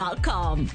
Com.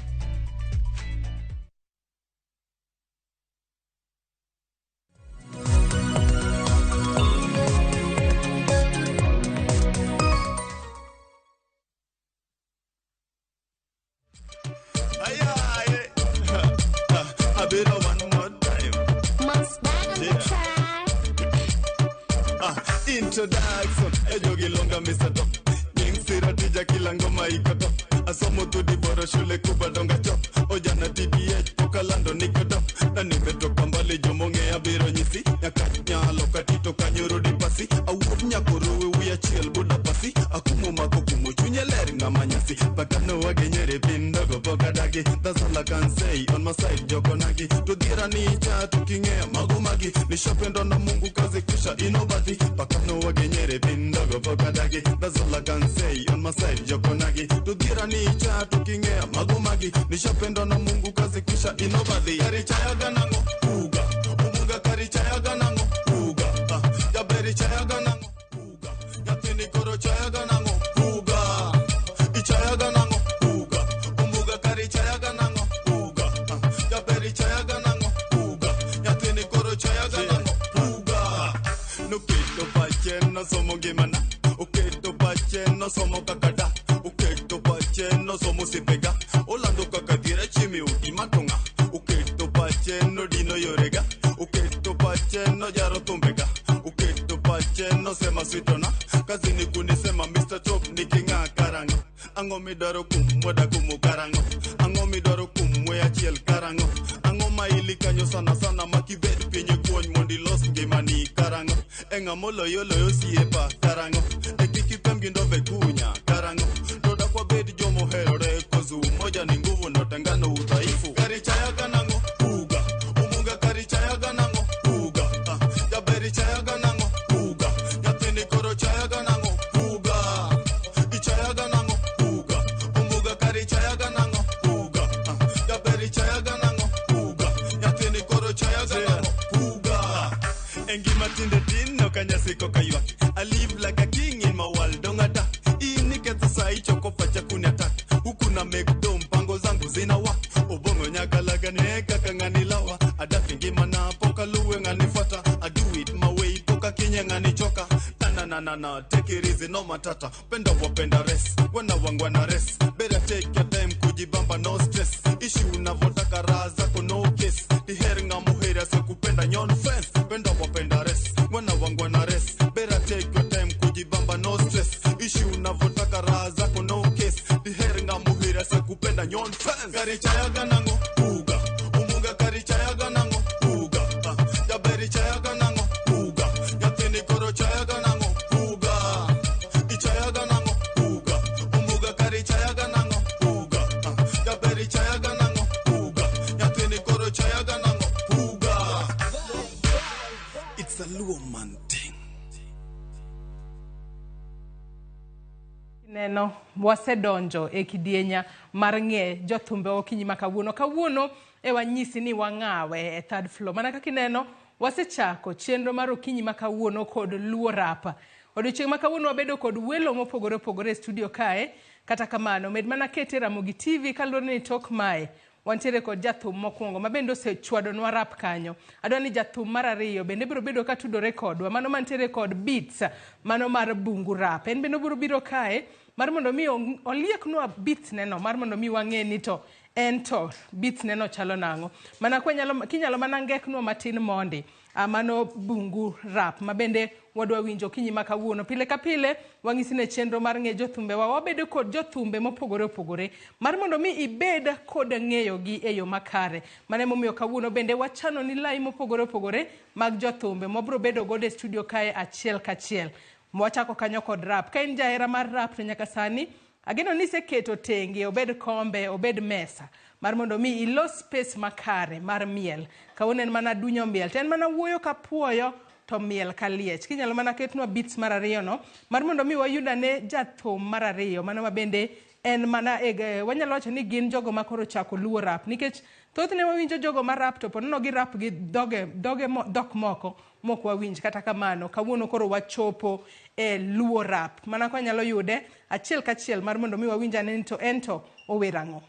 Introduction, ejogi longa Mr. Top. Nying sira tija kila ngoma iko top. Asomo tudi bora shule kubadonga chop. Ojana TDH pokalando niko top. Na nimetoka mbali jomonge abiro nyisi. Nyakach nyalo katito kanyoro di pasi. Awuok nyakoruwe wiya chiel buda pasi. Akumo mako kumo chunye ler ng'ama nyasi. Pakano wagenyere piny ndogo pok adagi. That's all I can say on my side joko nagi. To dhiera ni cha tuking'eyo mago magi. Nishapendwa na Mungu kazi kisha inobadhi. Pakano wagenyere piny ndogo pok adagi. That's all I can say on my side joko nagi. To dhiera ni cha tuking'eyo mago magi. Nishapendwa na Mungu kazi kisha inobadhi. Karichaya ganang'o uga. Umunga karichaya ganang'o uga. Jaberi chaya ganang'o uga. Nyathini koro chaya ganang'o uga. Ichaya ganang'o uga. Umuga karichaya ganang'o uga. Jaberi chaya ganang'o uga. Nyathini koro chaya ganang'o uga. Noketo pache nosomo ngimana. Oketo pache nosomo kaka dak. Oketo pache nosomo osipega. Olando kaka dhier chiemo e udi matong'a. Oketo pache nodino yorega. Oketo pache nojaro thumbega. Oketo pache nosema switona. Kazini kunisema Mr. Top niking'a karang'o. Ang'o midwaro kum mwada kumo karang'o. Ang'o midwaro kum we achiel karang'o. Ang'o ma ili kanyo sana sana makibet piny e kuony mondo ilos ngimani karang'o. E ng'ama oloyo loyo osiepa karang'o. E kik ipiem gi ndove kunya karang'o. To dak wabed jomoherore kozu umoja ni nguvu na utengano udhaifu. Karichaya ganang'o uga. Umunga karichaya ganang'o uga. Jaberi chaya ganang'o uga. Nyathini koro chaya ganang'o uga. Ichaya ganang'o uga. Umuga karichaya ganang'o uga. Jaberi chaya ganang'o uga. Nyathini koro chaya ganang'o uga. E ngima tinde tin ok anyasi koka ywak. I live like a king in my world dong'ada. In iketho sa ichoko pacha kuni attack. Huku na make do mpango zangu zina work. Obong'o nyakalaga ne kaka ng'ani lawa. Adak e ngimana pok aluwe ng'ani fuata. I do it my way pok akinye ng'ani choka. Na na na na take it easy no matata. Penda wapenda res, wana wangwana res. Better take your time kujibamba no stress. Ishi unavotaka raha zako no case. Diher ng'amuheri asekupenda nyon fence. Penda wapenda res, wana wangwana res. Better take your time kujibamba no stress. Ishi unavotaka raha zako no case. Diher ng'amuheri asekupenda nyon fence. Karichaya ganang'o uga. Umunga karichaya ganang'o uga. Jaberi chaya ganang'o uga. Nyathini koro chaya ganang'o uga. Ichaya ganang'o uga. Umuga karichaya ganang'o uga. Jaberi chaya ganang'o uga. Nyathini koro chaya ganang'o uga. It's a Luo man thing. Neno wasedonjo e kidienya mar ng'e jothumbe okinyi ma kawuono. Kawuono e wanyisi ni wang'awe e third floor. Mana kaka ineno wasechako chenro mar okinyi ma kawuono kod Luo Rap. Odiochieng' ma kawuono wabedo kod welo mopogore opogore e studio kae. Kata kamano med mana kete Ramogi TV kaluwore ni tok mae wantiere kod jathum mokwongo ma bende osechwadonwa rap kanyo. Adwa ni jathum mar ariyo bende biro bedo katudore kodwa, mano mantiere kod beats, mano mar Bungu Rap. En bende obiro biro kae mar mondo mi olieknwa beats neno, mar mondo mi wang'e ni to en to beats neno chalo nang'o. Mana kinyalo mana ngeknwa matin mondi. Mano Bungu Rap ma bende wadwa winjo okinyi ma kawuono. Pile ka pile wang'isi ne chenro mar ng'e jothumbe wa wabedo kod jothumbe mopogore opogore mar mondo mi ibed kod ng'eyogi e yo makare. Mano emomiyo kawuono bende wachano ni lai mopogore opogore mag jothumbe mwabiro bedo godo e studio kae achiel kachiel. Mwachako kanyo kod rap. Ka in jahera mar rap to nyaka sani ageno ni iseketo tenge, obed kombe, obed mesa mar mondo mi ilos space makare mar miel. Kawuono en mana dunyo miel, to en mana wuoyo ka puoyo to miel ka liech. Kinyalo mana ketnwa beats mar ariyo no mar mondo mi wayud ane jathum mar ariyo, mano ma bende en mana wanyalo wacho ni gin jogo ma koro chako Luo Rap, nikech thothne wawinjo jogo ma rap to ponono gi rap gi dhok moko mok wawinj. Kata kamano kawuono koro wachopo e Luo Rap mana kwa nyalo yude achiel kachiel mar mondo mi wawinj ane ni to en to ower ang'o.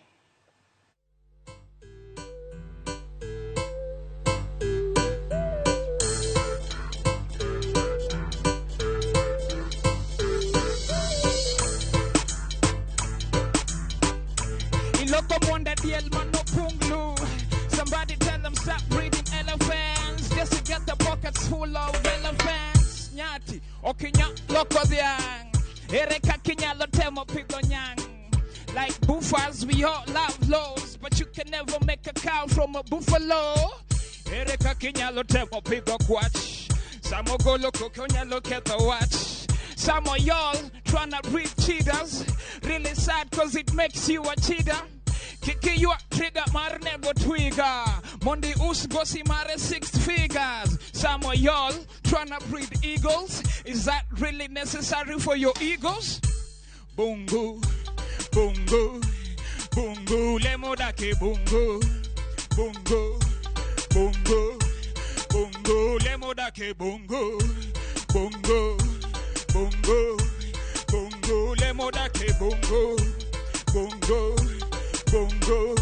Iloko mwanda diel mano punglu. Somebody tell them stop breeding elephants just to get the pockets full of elephants. Nyati okinya loko dhiang. Ereka kinyalo temo pidho nyang. Like buffers, we all love laws, but you can never make a cow from a buffalo. Ereka kinyalo temo pidho kwach. Samogolo kokonyalo ketho wach. Some of y'all tryna breed cheaters. Really sad cause it makes you a cheater. Kiki you a trigger marnego twiga. Mondi us gosi mare 6 figures. Some of y'all tryna breed eagles. Is that really necessary for your egos? Bungu, bungu, bungu, lemodake bungu, bungu, bungu, bungu, lemodake bungu, bungu, bungu, bungu, lemodake bungu, bungu, bungu,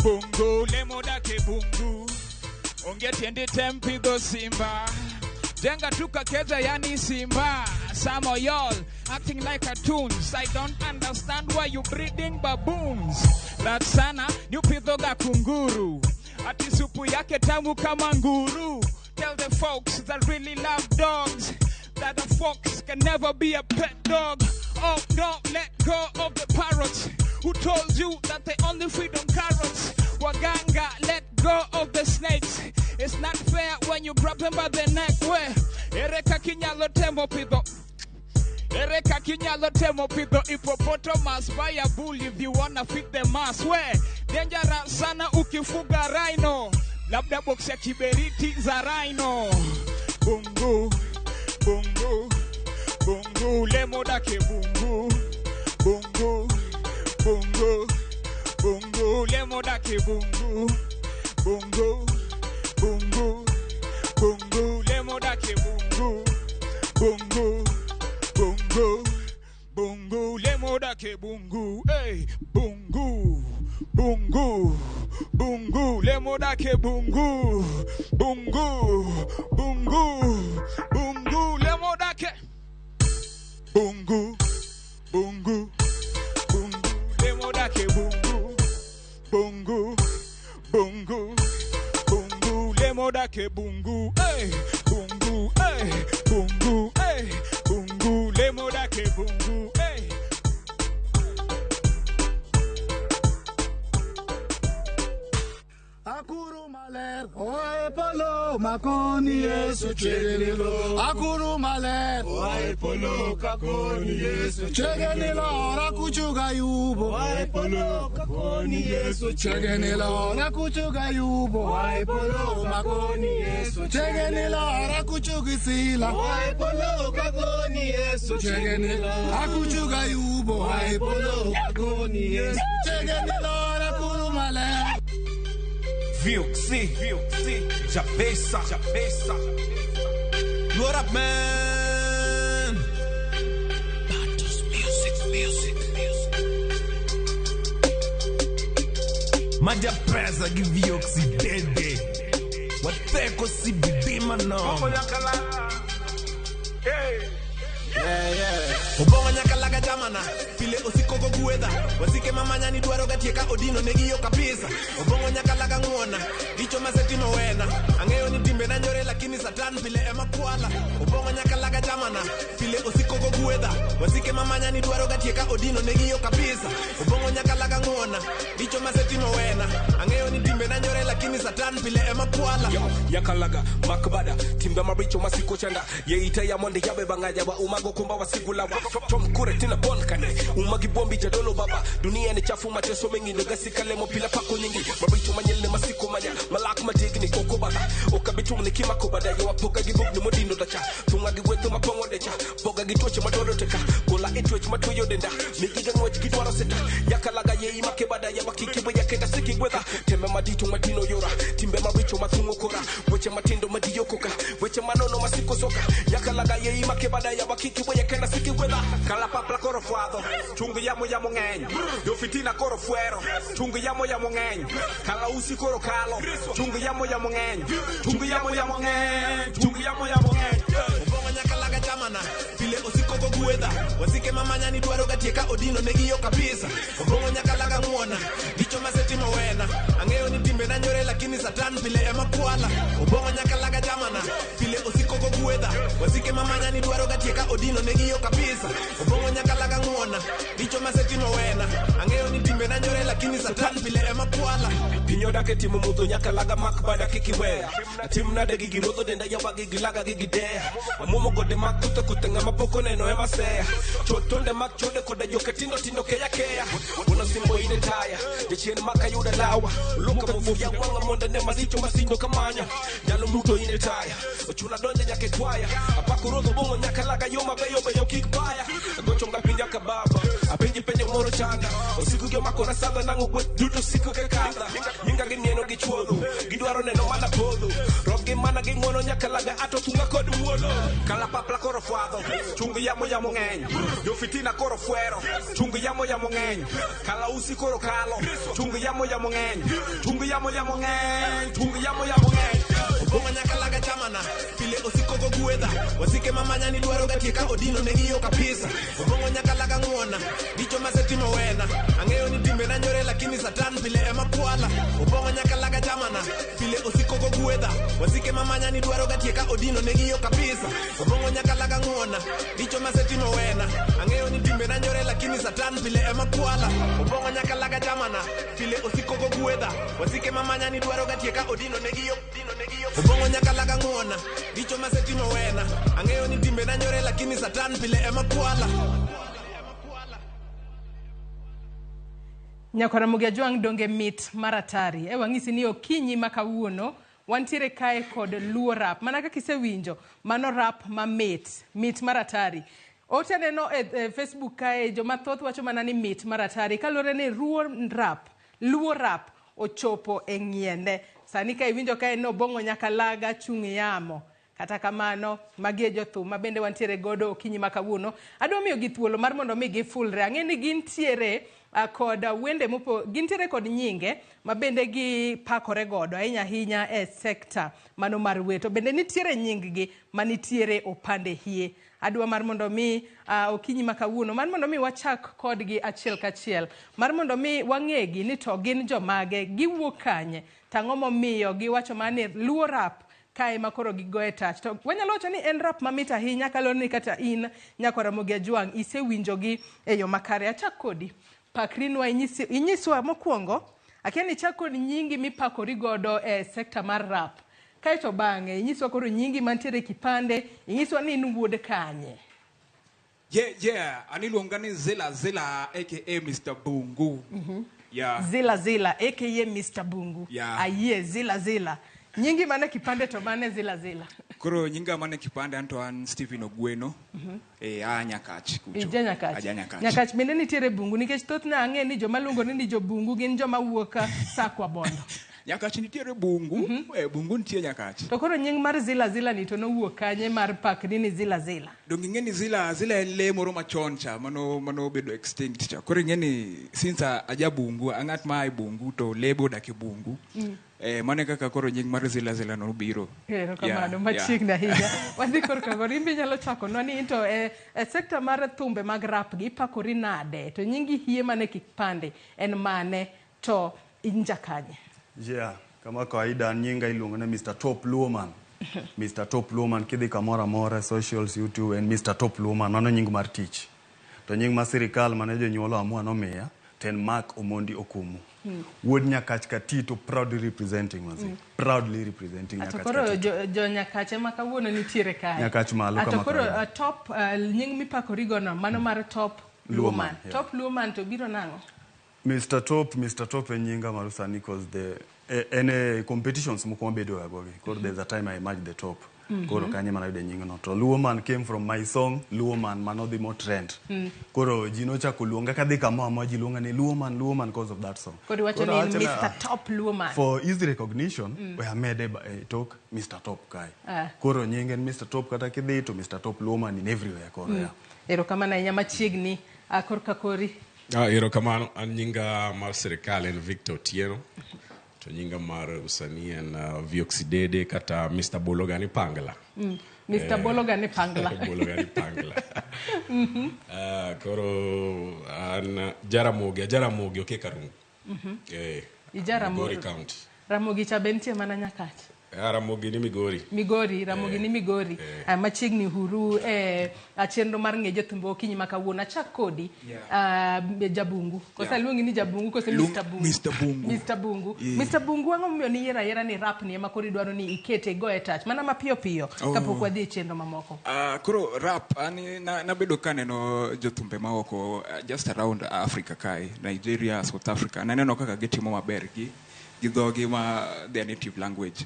bungu, lemodake bungu. Ongetiendi tempigo simba. Jenga tuka keja yani simba. Some of y'all acting like cartoons. I don't understand why you breeding baboons. Ratsana ni upidhoga kunguru. Ati supu yake tamu kama nguru. Tell the folks that really love dogs that a fox can never be a pet dog. Oh, don't let go of the parrots who told you that they only feed on carrots. Waganga, let go of the snakes. It's not fair when you grab them by the neck. Where Ereka kinyalo temo pidho. Ereka kinyalo temo pidho. Hippopotamus, buy a bull if you wanna feed the mass. Where dangerous sana ukifuga rhino. Labda box ya kiberiti za rhino. Bungu, bungu, bungu, lemodake bungu, bungu, bungu, bungu, lemodake bungu, bungu, bungu, bungu, lemodake bungu, bungu, bungu, bungu, lemodake bungu, hey, bungu, bungu, bungu, lemodake bungu, bungu, bungu, bungu, lemodake bungu, bungu, bungu, lemodake bungu, bungu, bungu, bungu, lemodake bungu, hey, bungu, hey, bungu, hey, bungu, lemodake bungu, hey. Akuru maler, oe polo makoni Yesu chegenilo. Akuru maler, oe polo kakoni Yesu chegenilo. Rakuchuga yubo, oe polo kakoni Yesu chegenilo. Rakuchuga yubo, oe polo makoni Yesu chegenilo. Rakuchugisila, oe polo kakoni Yesu chegenilo. Rakuchuga yubo, oe polo kakoni Yesu chegenilo. Rakuru maler. VOC, Jabesa, Jabesa. What up, man? Battles, music, music, music. Maja presa give VOC dede. Wateko CBD mano. Hey. Yeah, yeah. Obongo nyakalaga jamana pile osikoko guedha wasike mamanya ni dwaro gatieka odino negiyo kabisa. Obongo nyakalaga nguona dicho masetimo wena ang'eyo ni timbe na nyore lakini satan pile ema kwala. Obongo nyakalaga jamana pile osikoko guedha wasike mamanya ni dwaro gatieka odino negiyo kabisa. Obongo nyakalaga nguona dicho masetimo wena ang'eyo ni timbe na nyore lakini satan pile ema kwala. Yakalaga makbada timbe maricho masiko chanda yeita ya monde yabe bangaja wa umago kumba wasigula chomkure tina bonkane umagi bombi jadolo baba dunia ni chafu mateso mengi ndogasika lemo pila pako nyingi mabicho manyele masiko manya malak matigni koko baba okabitum ni kimako bada yo apoga gibuk ni modindo dacha tunga gweto mapongo decha boga gitoche madoro teka kola etwech matuyo denda migiga ngwech gidwaro seta yakalaga ye imake bada ya wakike boya kenda siki gwetha teme madito madino yora timbe mabicho mathungo kora weche matindo madiyo koka weche manono masiko soka yakalaga ye imake bada ya wakike boya kenda siki gwetha kala papla koro fwadho chungu yamo yamo ng'eny yo fitina koro fuero chungu yamo yamo ng'eny kala usi koro kalo chungu yamo yamo ng'eny chungu yamo yamo ng'eny chungu yamo yamo ng'eny. Obongo nyakalaga jamana pile osikoko guedha wasike mamanya ni dwaro gatieka odino negiyo kabisa. Obongo nyakalaga ng'uona Satan pile ema kwala. Obong'o nyaka laga jamana, pile osiko kogwedha. Wasike mamanya ni dwaro gatieka odino negiyo kabisa. Obong'o nyaka laga ng'uona, richo masetimo wena. Ang'eyo ni timbe na nyore lakini Satan pile ema kwala. Piny odak e timo mudho nyaka laga mak bada kik iweya. Atim nade gi girodho denda yawa gi gilaga gi gideya. Amuomo gode mag kuthe kuthe ng'ama pok oneno ema seya. Chod tonde mag chode koda joka tindo tindo keya keya. Wuon osimbo in e taya, jachien maka yuda lawa. Oluoka mufu ya wang'a mondo ne masicho masiko kamanya. Ndalo duto in e taya, ochuna donjo nyaka e kwaya. Apako rodho bong'o nyaka laga yo mabeyo beyo kik baya. Agocho ngapi nyaka baba, apenji penjo moro chanda. Osiku gi omako na sadha nang'o gweth duto siko ka kadha. Nyinga gi mieno gi chuodho, gidwaro neno mana podho. Rob gi mana gi ng'uono nyaka laga ato tunga kod muolo. Kalapapla koro fwadho, chung yamo yamo ng'eny. Jofitina koro fwero, chung yamo yamo ng'eny. Kalausi koro kalo, chung yamo yamo ng'eny. Chung yamo yamo ng'eny, chung yamo yamo ng'eny. Obong'o nyaka laga chamana, pile osiko kogwedha. Wasike mamanya ni dwaro gatieka odino negiyo kabisa. Obong'o nyaka laga ng'uona, richo masetimo wena. Ang'eyo ni timbe na nyore lakini Satan pile ema kwala. Obong'o nyaka laga chamana, pile osiko kogwedha. Wasike mamanya ni dwaro gatieka odino negiyo kabisa. Obong'o nyaka laga ng'uona, richo masetimo wena. Ang'eyo ni timbe na nyore lakini Satan pile ema kwala. Obong'o nyaka laga chamana, pile osiko kogwedha. Wasike mamanya ni dwaro gatieka odino negiyo, dino negiyo. Obong'o nyaka laga ng'uona, richo masetimo wena. Ang'eyo ni timbe na nyore lakini Satan pile ema kwala. Nyakwar Ramogi Ajwang' donge mit maratari. E wang'isi ni okinyi ma kawuono wantiere kae kod Luo rap. Mana kaka isewinjo, mano rap mamit, mit maratari. Ote aneno e Facebook kae joma thoth wacho mana ni mit maratari kaluwore ni Luo rap ochopo e ng'iende. Sani ka iwinjo kae ni Obong'o nyaka laga chung' yamo. Kata kamano, magi e jothum ma bende wantiere godo okinyi ma kawuono. Adwa miyogi thuolo mar mondo mi gifulre. Ang'e ni gintiere kod wende mopo, gintiere kod nyinge ma bende gipakore godo ahinya ahinya e sekta mano mar wer. To bende nitiere nying gi manitiere opande hie. Adwa mar mondo mi okinyi ma kawuono mar mondo mi wachak kodgi achiel kachiel. Mar mondo mi wang'egi ni to gin jomage, giwuok kanye, tang'o momiyo giwacho mana ni Luo rap kae ma koro gigoye tach. To wanyalo wacho ni en rap mamit ahinya kaluwore ni kata in Nyakwar Ramogi Ajwang' isewinjogi e yo makare. Achak kodi. Pakrinwa inyiswa mokwongo, akia ni ichak kod nyingi mipakori godo e sekta mar rap. Kaeto bang'e inyiswa koro nyingi mantiere e kipande, inyiswa ni in wuod kanye. Yeah, an iluonga ni Zila Zila aka Mr. Bungu. Yeah. Zila Zila aka Mr. Bungu. Yeah. Ayie Zila Zila. Nyingi mane kipande to mane Zila Zila. Koro nyinga mane kipande anto an Stephen Ogweno. A Nyakach kucho. Ija Nyakach. Aja Nyakach. Nyakach bende nitiere Bungu nikech thothne ang'e ni joma luongore ni jobungu gin joma wuok Sakwa Bondo. Nyakach nitiere Bungu, Bungu nitie Nyakach. To koro nying mar Zila Zila ni to nowuok kanye mar pakni ni Zila Zila? Donge ing'e ni Zila Zila en lee moro machon cha mano obedo extinct cha. Koro ing'e ni since aja Bungu, ang'at ma e Bungu to lee be odak e Bungu. Mano e kaka koro nying mar Zila Zila nobiro. Erokamano, machiegni ahinya. Wadhi korka koro in be inyalo chakonwa ni into e sekta mar thumbe mag rap gi ipakori nade? To nyingi hie mane kipande en mane to in jakanye? Yeah, kama kawaida nyinga iluongo ni Mr. Top Luoman. Mr. Top Luoman kidhi kamoro amora, socials, YouTube en Mr. Top Luoman, mano nying mar tich. To nying mar sirikal mane jonyuol oamua nomiya, to en Mark Omondi Okumu. Wuod Nyakach Katito, proudly representing mazi. Proudly representing Ato Nyakach koro Katito. jo Nyakach ema kawuono nitiere kae. Nyakach malo Ato kama koro kawaida. top nying mipakori gono mano mar Top Luoman, Luoman. yeah. Top Luoman to biro nang'o? Mr. Top en nyinga mar sani cause the en e competitions moko mabedo ga gogi. Koro there's a time I emerged the top. Koro kanye mana yude nying no. To Luoman came from my song Luoman mano dhi mo trend. Koro ji nochako luonga kadhi kamoro amora ji luonga ni Luoman Luoman cause of that song. Koro iwacho Koro ni awacho ni, Mr. Top Luoman. For easy recognition, we amede tok Mr. Top kae. Koro nyinge en Mr. Top kata kidhi to Mr. Top Luoman in everywhere koro ya. Erokamano ahinya machiegni korka kori. Erokamano, an nyinga mar sirikal en Victor Otieno. To nyinga mar usanii en Vioxidede kata Mr. Bologani Pangla. Mr. Bologani Pangla. Bologani Pangla. Koro an Jaramogi, Jaramogi oke Karungu. Ijaramogi. Migori County. Ramogi cha be nitie mana Nyakach. Ramogi ni Migori. Migori, Ramogi ni Migori. Machiegni huru e chenro mar ng'e jothumbe okinyi ma kawuono. Achak kodi, Jabungu. Koso aluongi ni Jabungu koso Mr. Bungu? Mr. Bungu. Mr. Bungu. Yeah. Mr. Bungu, ang'o momiyo niyiero ayiera ni rap ni ema koro idwaro ni ikete igoye touch mana mapiyo piyo kapok wadhi e chenro mamoko? Koro rap ani nabedo kaneno jothumbe maoko just around Africa kae, Nigeria, South Africa. Naneno kaka gitimo maber gi dhogi ma their native language.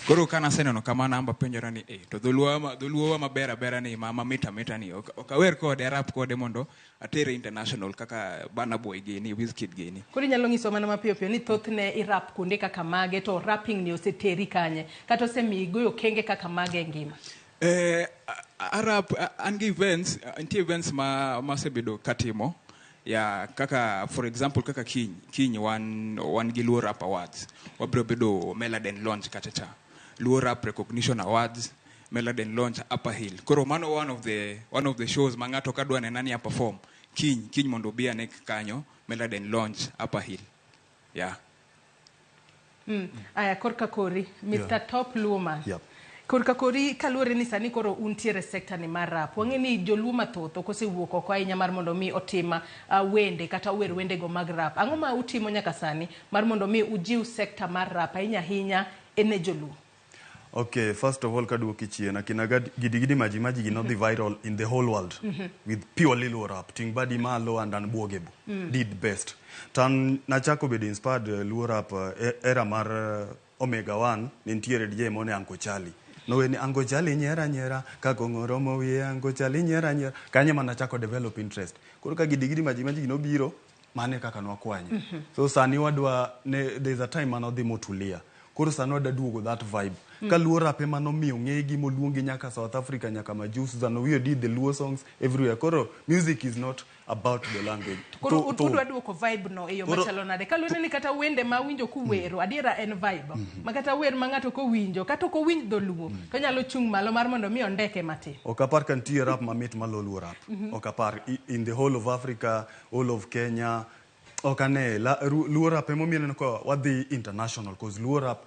Koro ka naseneno kamano, amba penjora ni to dholuo wa maber abera ni ma mamit amita ni ok awer kode, rap kode mondo atere international kaka Burna Boy gini, Wizkid gini. Koro inyalo nyiso mana mapiyo piyo ni thothne irap kuonde kaka mage, to rapping ni oseteri kanye kata osemiyi goyo okenge kaka mage e ngima? Arap an gi events, nitie events ma masebedo katimo ya kaka, for example, kaka kiny wan gi Luo Rap Awards, wabiro bedo Meladen launch kacha cha Luo Rap Recognition Awards, Meladen launch Upper Hill. Koro mano one of the shows ma ng'ato ka dwa nena ni a perform kiny mondo obi ane kanyo, Meladen launch Upper Hill, yeah. Aya, korka kori, Mr. Top Luo Man. Yep. Korka kori, kaluwore ni sani koro untiere sekta ni mar rap, wang'e ni joluo mathoth ok osewuok oko ahinya mar mondo mi otim wende kata ower wendego mag rap. Ang'o ma utimo nyaka sani mar mondo mi ujiw sekta mar rap ahinya ahinya e ne joluo? Okay, first of all, kaduoki chien, akina Gidi Gidi Maji Maji gi nodhi viral in the whole world with purely Luo rap. Ting Badi Malo and Anbuogebu did best. Tan nachako bedo inspired Luo rap era mar Omega One, ne nitiere DJ mone Uncle Charlie. Nowe ni Uncle Charlie nyiera nyiera, ka kong'o romo wiye Uncle Charlie nyiera nyiera. Kanyo ema nachako develop interest. Koro ka Gidi Gidi Maji Maji gi nobiro, mane kaka nwakwanye. So sani wadwa, ne, there's a time manodhi motulia. Koro sani wadwa duogo that vibe. Ka Luo rap ema nomiyo ng'egi moluongi nyaka South Africa, nyaka Majus, Zanowiyo did the Luo songs everywhere. Koro music is not about the language. Koro udwa duoko vibe no e yo machalo nade? Kaluwore ni kata wende ma winjo kuwero, adiera en vibe. Ma kata wer ma ng'ato kowinjo, kata ok owinj dholuo, to onyalo chung' malo mar mondo mi ondeke matin. Ok apar ka nitie rap mamit malo Luo rap. Ok apar in the whole of Africa, all of Kenya. Ok ane Luo rap emomiyo ineno ka wadhi international, cause Luo rap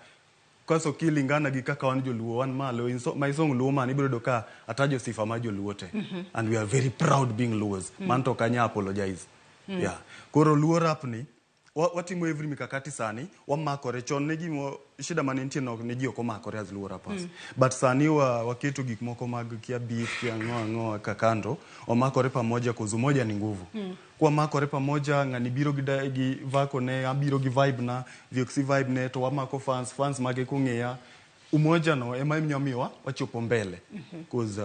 kaso kilingana gi kaka wan joluo wan malo in so, my song Luo Man ibiro yudo ka atajo sifa mar joluo te, and we are very proud being Luos. Man to ok anya apologize. Yeah. Koro Luo rap ni watimo every mikakati sani wamakore. Chon ne gimo shida mane nitie no ne ji ok omakore as Luo rappers, but sani waketo gik moko mag kia beef, kia ang'o ang'o ka kando, wamakore pamoja, cause umoja ni nguvu. Kwamakore pamoja, ng'ani biro gi, gi vako ne abiro gi vibe na VOC vibe ne to wamako fans mage kong'eya umoja no ema miyo wachopo mbele, cause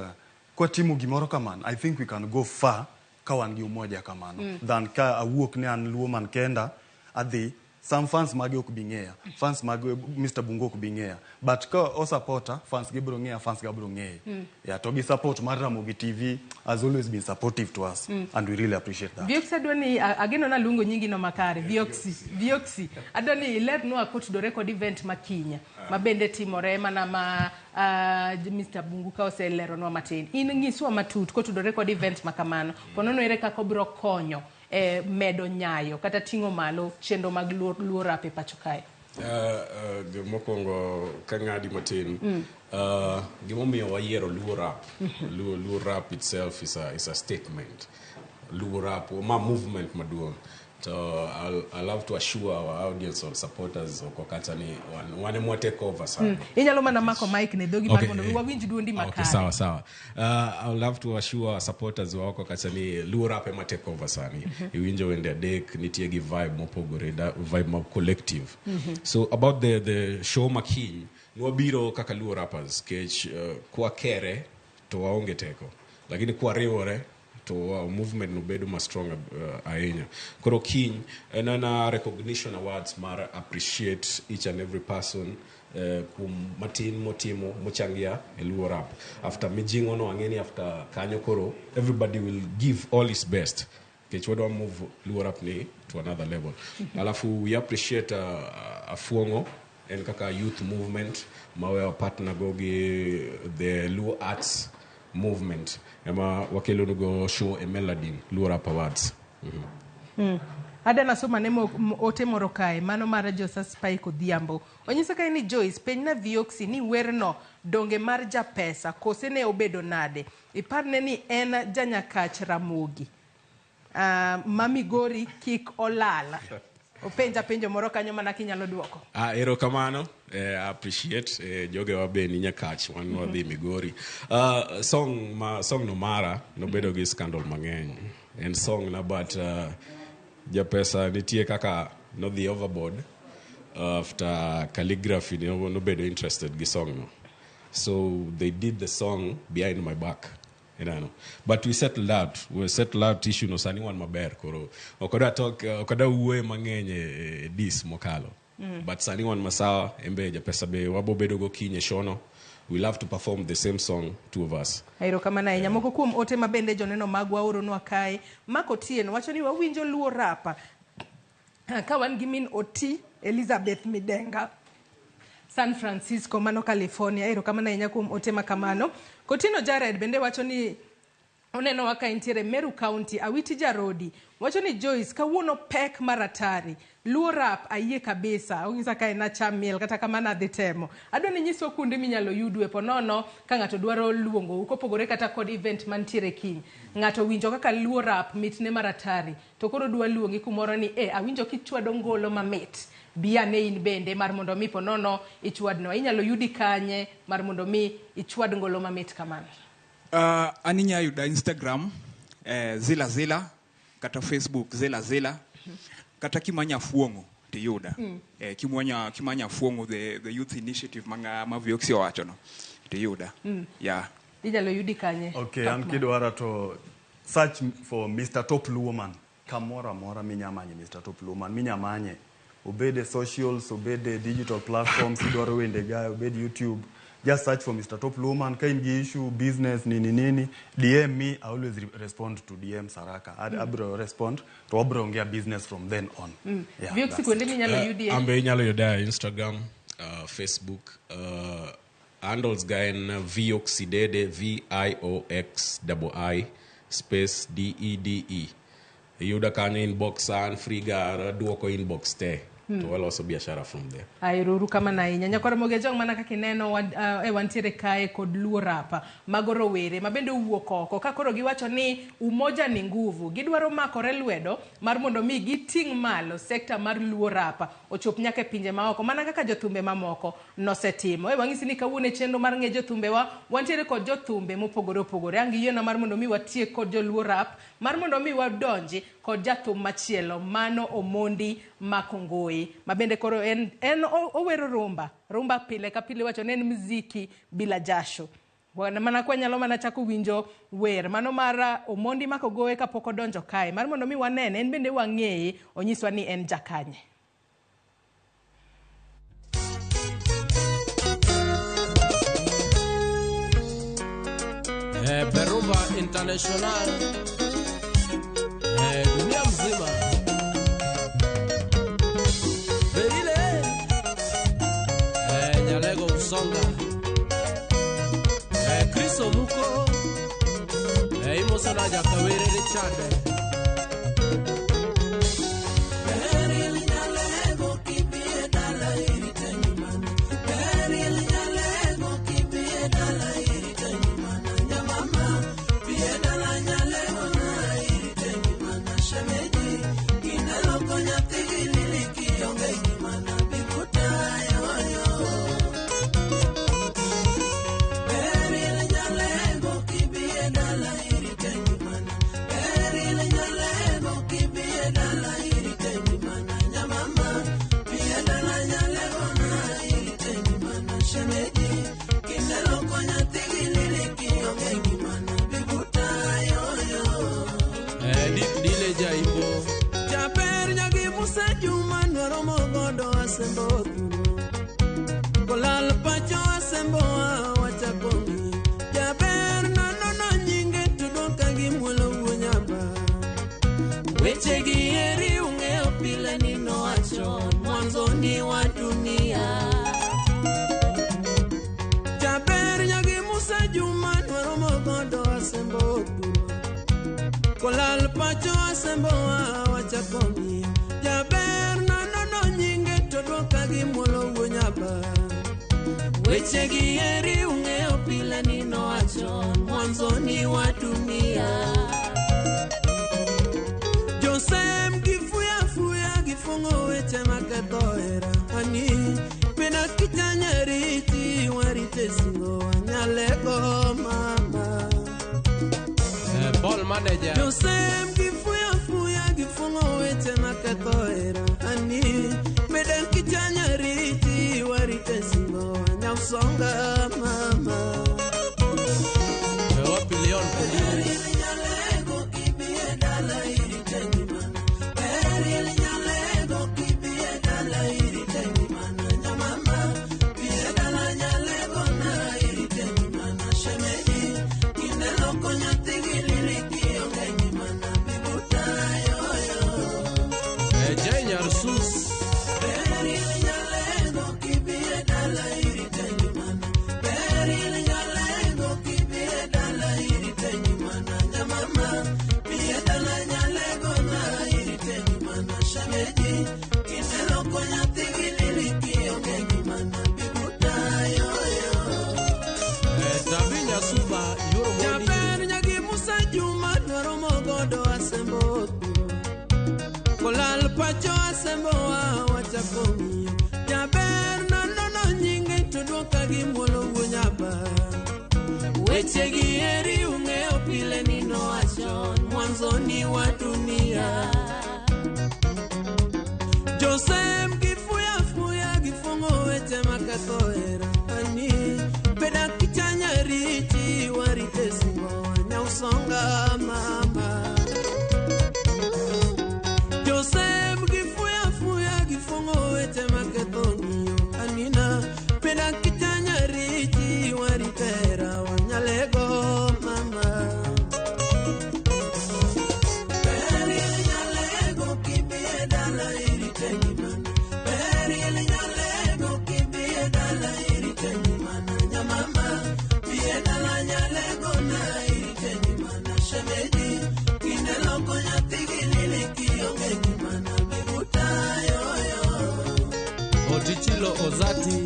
kwatimo gimoro kamano, I think we can go far ka wan gi umoja kamano than ka awuok ni an Luo man kenda adhi. Some fans mage ok bi ng'eya, fans mag Mr. Bungo ok bi ng'eya, but ka osupporta, fans gi biro ng'eya, fans ga biro ng'eye. Yeah, to gi support mar Ramogi TV has always been supportive to us and we really appreciate that. Vioxy, adwa ni ageno naluongo nyingi no makare. Vioxy, Vioxy. Adwa ni ilernwa kotudore kod event ma kiny ma bende timore mana ma Mr. Bungu ka oseleronwa matin. In nyiswa matut kotudore kod event ma kamano. Ponono ere kaka obiro konyo e medo nyayo kata ting'o malo chenro mag Luo rap e pacho kae? Mokwongo kang'adi matin, gimomiyo wayiero Luo rap, Luo rap itself is a statement. Luo rap ma movement maduong', to I'll love to assure our audience or supporters oko kacha ni wan ema take over sana. Inyalo mana mako mic ne dhogi mar mondo mi wawinj duondi makare. Sawa sawa. I would love to assure our supporters wa oko kacha ni Luo rap ema take over sani. Iwinjo wende adek nitie gi vibe mopogore, vibe ma collective. So about the show makiny, nwabiro kaka Luo rappers kech kwakere to waonge teko, lakini kwariwore to movement no bedo ma strong ahinya. Koro kiny en ana recognition awards mar appreciate each and every person kuom matin motimo mochangia e Luo rap. After mijing'o no, ang'e ni after kanyo koro everybody will give all his best nikech wadwa move Luo rap ni to another level. Alafu we appreciate Afuong'o en kaka youth movement ma we partner go gi the Luo Arts Movement ema wakelonugo show e Meladin Luo Rap Awards. Ada nasoma ne ote moro kae, mano mar Josa Spike Odhiambo. Onyiso kae ni Joyce, penjna Vioxy ni werno donge mar japesa, kose ne obedo nade? Iparne ni en janyakach Ramogi. Ma Migori kik olal. Openja penjo moro kanyo mana kinyalo duoko. Ah, erokamano. Appreciate jogewa be ni Nyakach, wan wadhi Migori. Song ma song no mara nobedo gi scandal mang'eny. En song na, but japesa nitie kaka nodhi overboard after Calligraphy nobedo interested gi song no. So they did the song behind my back. Ineno. But we settled out. We settled out issue no, sani wan maber koro. Ok talk, ok adwa wuoye mang'eny e dis mokalo. But sani wan masawa, embe japesa be wabo bedo go kiny e shono. We love to perform the same song, two of us. Erokamano ahinya. Moko kuom ote ma bende joneno magwa oronwa kae, Mark Otieno wacho ni wawinjo Luo rapa ka wan gi min Oti Elizabeth Midenga San Francisco, mano California. Erokamano ahinya kuom ote ma kamano. Kotino Jared bende wacho ni onenowa ka entiere Meru County. Awiti Jarodi wacho ni Joyce, kawuono pek mar atari. Luo rap ayie kabisa. Onyisa ka en acham miel, kata kamano adhi temo. Adwa ni nyiswa kuonde minyalo yudwe ponono ka ng'ato dwaro luongou kopogore kata kod event mantiere kiny. Ng'ato winjo kaka Luo rap mitne mar atari to koro dwa luongi kumoro ni awinjo kichwado ngolo mamit. Bi ane in bende mar mondo mi ponono ichwadnwa. Inyalo yudi kanye mar mondo mi ichwad ngolo mamit kamano? An inya yuda Instagram, Zila Zila, kata Facebook Zila Zila, kata kimanya Fuong'o tiyuda. Kimanya Fuong'o, the youth initiative manga ma Vioxy owacho no, tiyuda. Yeah. Inyalo yudi kanye? Okay, an kidwara to search for Mr. Top Luoman. Kamoro amora minyamanye Mr. Top Luoman, minyamanye. Obed e socials, obed e digital platforms, idwaro wende ga, obed YouTube. Just search for Mr. Top Luoman. Ka in gi issue, business, nini nini, DM me. I always respond to DM Saraka. Abro respond to wabro ongea business from then on. Yeah, Vioxy, that's kuonde it. minyalo yudie? Ambe inyalo yuda e Instagram, Facebook, handles ga en Vioxidede, V I O X I I space D E D E. Iyuda kanyo inbox, an free ga duoko inbox te. To waloso biashara from there. Ero kamano ahinya. Nyakwar Mogejong, mana kaka ineno wan, wantiere kae kod Luo rapa mago rowere ma bende owuok oko ka koro giwacho ni umoja ni nguvu. Gidwaro makore lwedo mar mondo mi giting' malo sekta mar Luo rapa ochop nyaka e pinje maoko mana kaka jothumbe mamoko nosetimo. Wang'isi ni kawuono e chenro mar ng'e jothumbewa wantiere kod jothumbe mopogore opogore. Ang' giyiena mar mondo mi watiek kod joluo rap mar mondo mi wadonji kod jathum machielo mano Omondi Makongoi ma bende koro en owero rumba. Rumba pile ka pile wacho ni en mziki bila jasho. Bwana, mana kwa nyalo mana chako winjo wer mano mar Omondi Makogoe kapok odonjo kae mar mondo mi wanene en bende wang'eye onyiswa ni en jakanye. Berumba International, dunia mzima. Berile, Nyalego Usonga, Chris Omuko, Imosona Jakawere Richard. Kolal pacho asembo wacha komi. Weche gi eri ung'eyo pile ni nowacho mwanzoni wa dunia. Josem gifuya fuya gifungo weche maketho hera ani pena kichanyariti warite singo wanyalego mama. Ball manager. Josem gifuya fuya gifungo weche maketho hera ani meden kichanyariti warite singo wanyausonga mama. Wapi Leon Kolini? Jay Nyarsus. Tabi Nyasuba Yoro Modi. Jaber nyagi Musa Juma dwaro mogodo asembo kolal pacho asembo wa wachako ng'iyo jaber nonono nyinge to dwoka gi muolo wuo nyaba weche gi eri ung'eyo pile ni nowacho mwanzoni wa dunia. Josem gifuya fuya gifungo weche maketho hera ani beda kichanyariti warite singo wanyausonga mama. Josem gifuya fuya gifungo weche maketho ng'iyo anina beda kichanyariti warite hera wanyalego mama. Otichilo Ozati.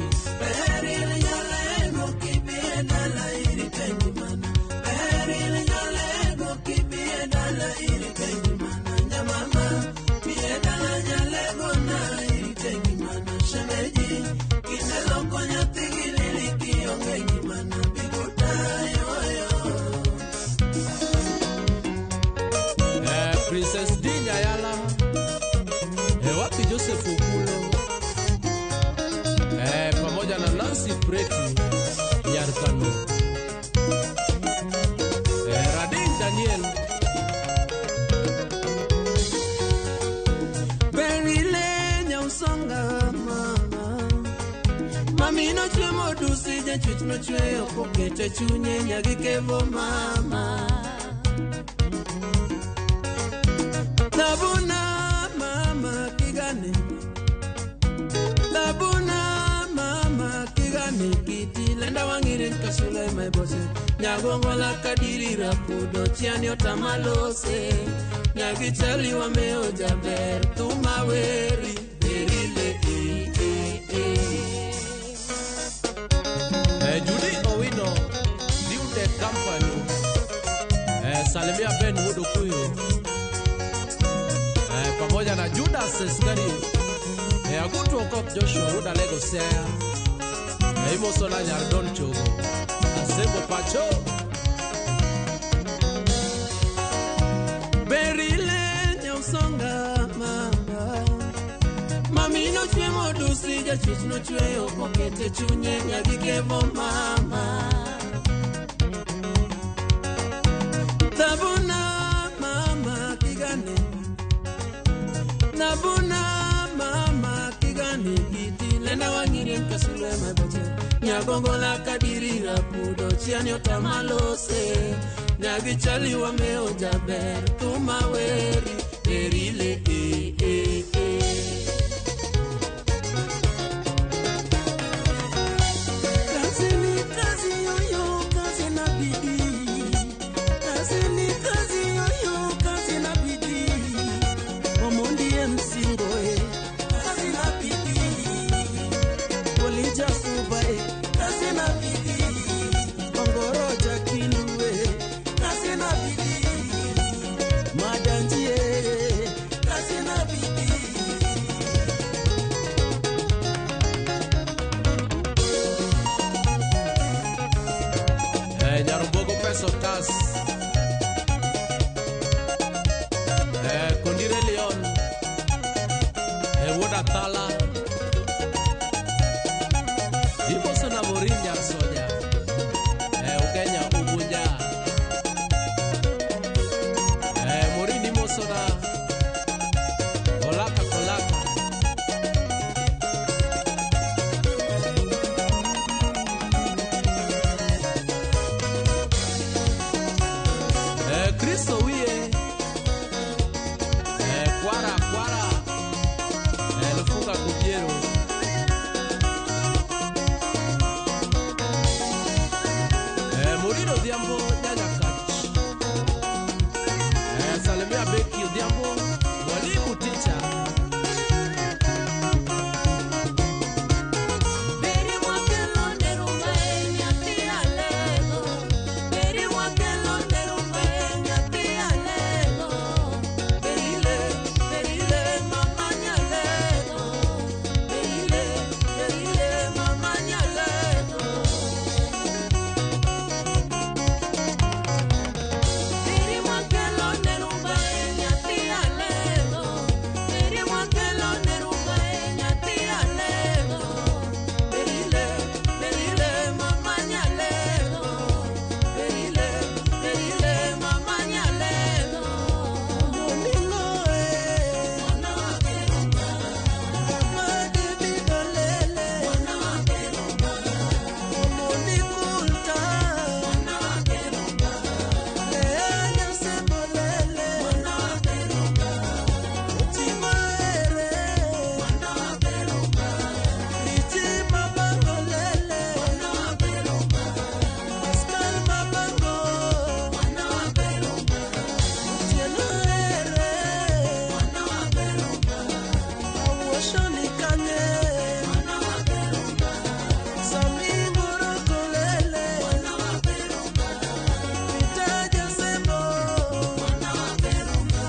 Princess Dinya Yala. Wapi Joseph Okulo? Pamoja na Nancy Preti Nyarkano. Radin Daniel. Berile nyausonga mama. Mami nochwe modusi jachwech nochweyo kokete chunye nyagikevo mama. Labuna mama kigane. Labuna mama kigane kiti lenda wangire kasule maibose. Nyagongola kadiri rapudo chiani otamalose. Nyagichali wameo jaber tumaweri berile e e e. Judy Owino, New Tech Company. Salimia Ben Wudokuyo. Pamoja na Judas Iscariot. Agutu Okoth Joshua Wuda Lego Siaya. Imosola Nyardon Chogo. Asembo Pacho. Berile nyausonga mama. Mami nochwe modusi jachwech nochweyo kokete chunye nyagikevo mama. Tabuna mama kigane. Nabuna mama kigane kiti lenda wangire kasule maboche. Nyagongola kadiri rapudo chiani otamalose. Nyagichali wameo jaber tumaweri berile e e e. Kazi ni kazi yoyo kazi na bidii. Kazi ni kazi yoyo kazi na bidii. Omondi MC Ngoe kazi na bidii. Olija Suba kazi Grace Otas. Kondire Leon. Wuod Athala. Imoso na Morin Nyar Soja. Ugenya Ugunja. Morin imoso na Kolaka Kolaka. Kristo wiye. Kwara Kwara. Lufunga Kubiero. Morino Odhiambo Nyanyakach. Salimia Beki Odhiambo, mwalimu teacher. Beri wakelo nerumba e nyathi alego. Beri wakelo nerumba e nyathi alego. Berile, berile mama nyalego. Berile, berile mama nyalego. Beri wakelo nerumba e nyathi alego. Beri wakelo nerumba e nyathi alego. Berile, berile mama nyalego. Berile, berile mama nyalego. Moningo e, mwana wa Berumba. Mama dibidolele, mwana wa Berumba. Omonikulta, mwana wa Berumba. Leanya sembolele, mwana wa Berumba. Otimaere, mwana wa Berumba. Liti mabangolele, mwana wa Berumba. Pascal mabango, mwana wa Berumba. Otieno ere, mwana wa Berumba. Awoshoni kanye, mwana wa Berumba. Sami ngorokolele, mwana wa Berumba. Pitaja sembo, mwana wa Berumba.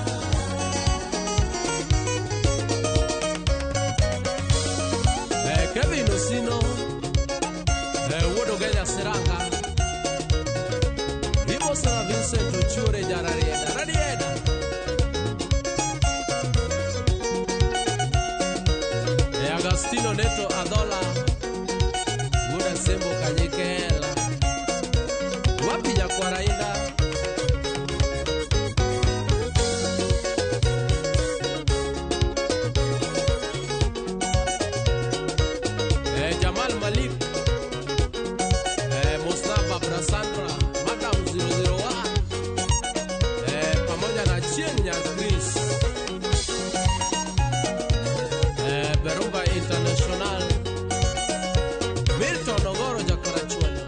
Kevin Osino. Wuod Ugenya Siranga. Imoso na Vincent Ochiore Jararieda. Rarieda. Agostino Neto Adhola. Wuod Asembo Kanyikela. Wapi nyakwara Inda. Jamal Malik. Mustafa Brasandra, Madam 001. Pamoja na Chieng Nyar Chris. Berumba International. Milton Ogoro Jakarachuonyo.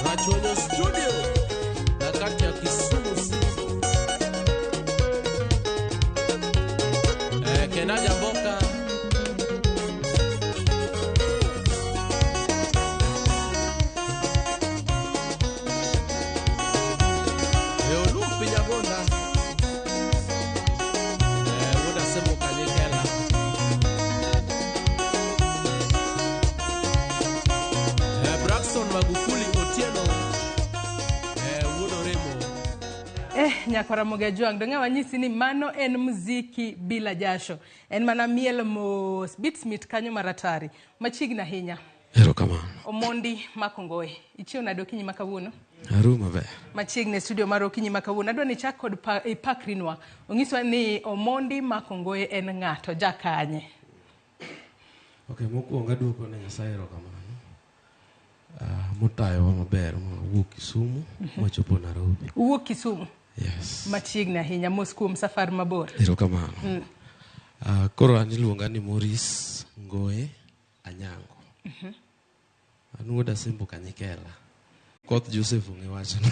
Rachuonyo Studio. Na kati ya Kisumu City. Kenaja Mboka. Olumpi Nyagonda. Wuod Asembo Kanyikela. Braxton Magufuli Otieno. Wuod Oremo. Nyakwara Ramogi Ajwang', dong' wanyisi ni mano en mziki bila jasho. En mana miel mos, beats mit kanyo maratari. Machiegni ahinya. Erokamano. Omondi Makongoe. Ichiew nade okinyi ma kawuono? Aru maber. Machiegni e studio mar okinyi ma kawuono. Adwa ni ichak kod ipakrinwa. Onyiswa ni Omondi Makongoe en ng'ato, jakanye. Ok, mokwongo aduoko ne Nyasaye erokamano. Motayowa maber mawuok Kisumu mwachopo Nairobi. Uwuok Kisumu. Yes. Machiegni ahinya, mos kuom safar mabor. Erokamano. Koro an iluonga ni Maurice Ngoe Anyango. An wuod Asembo Kanyikela. Koth Joseph ong'e wachno.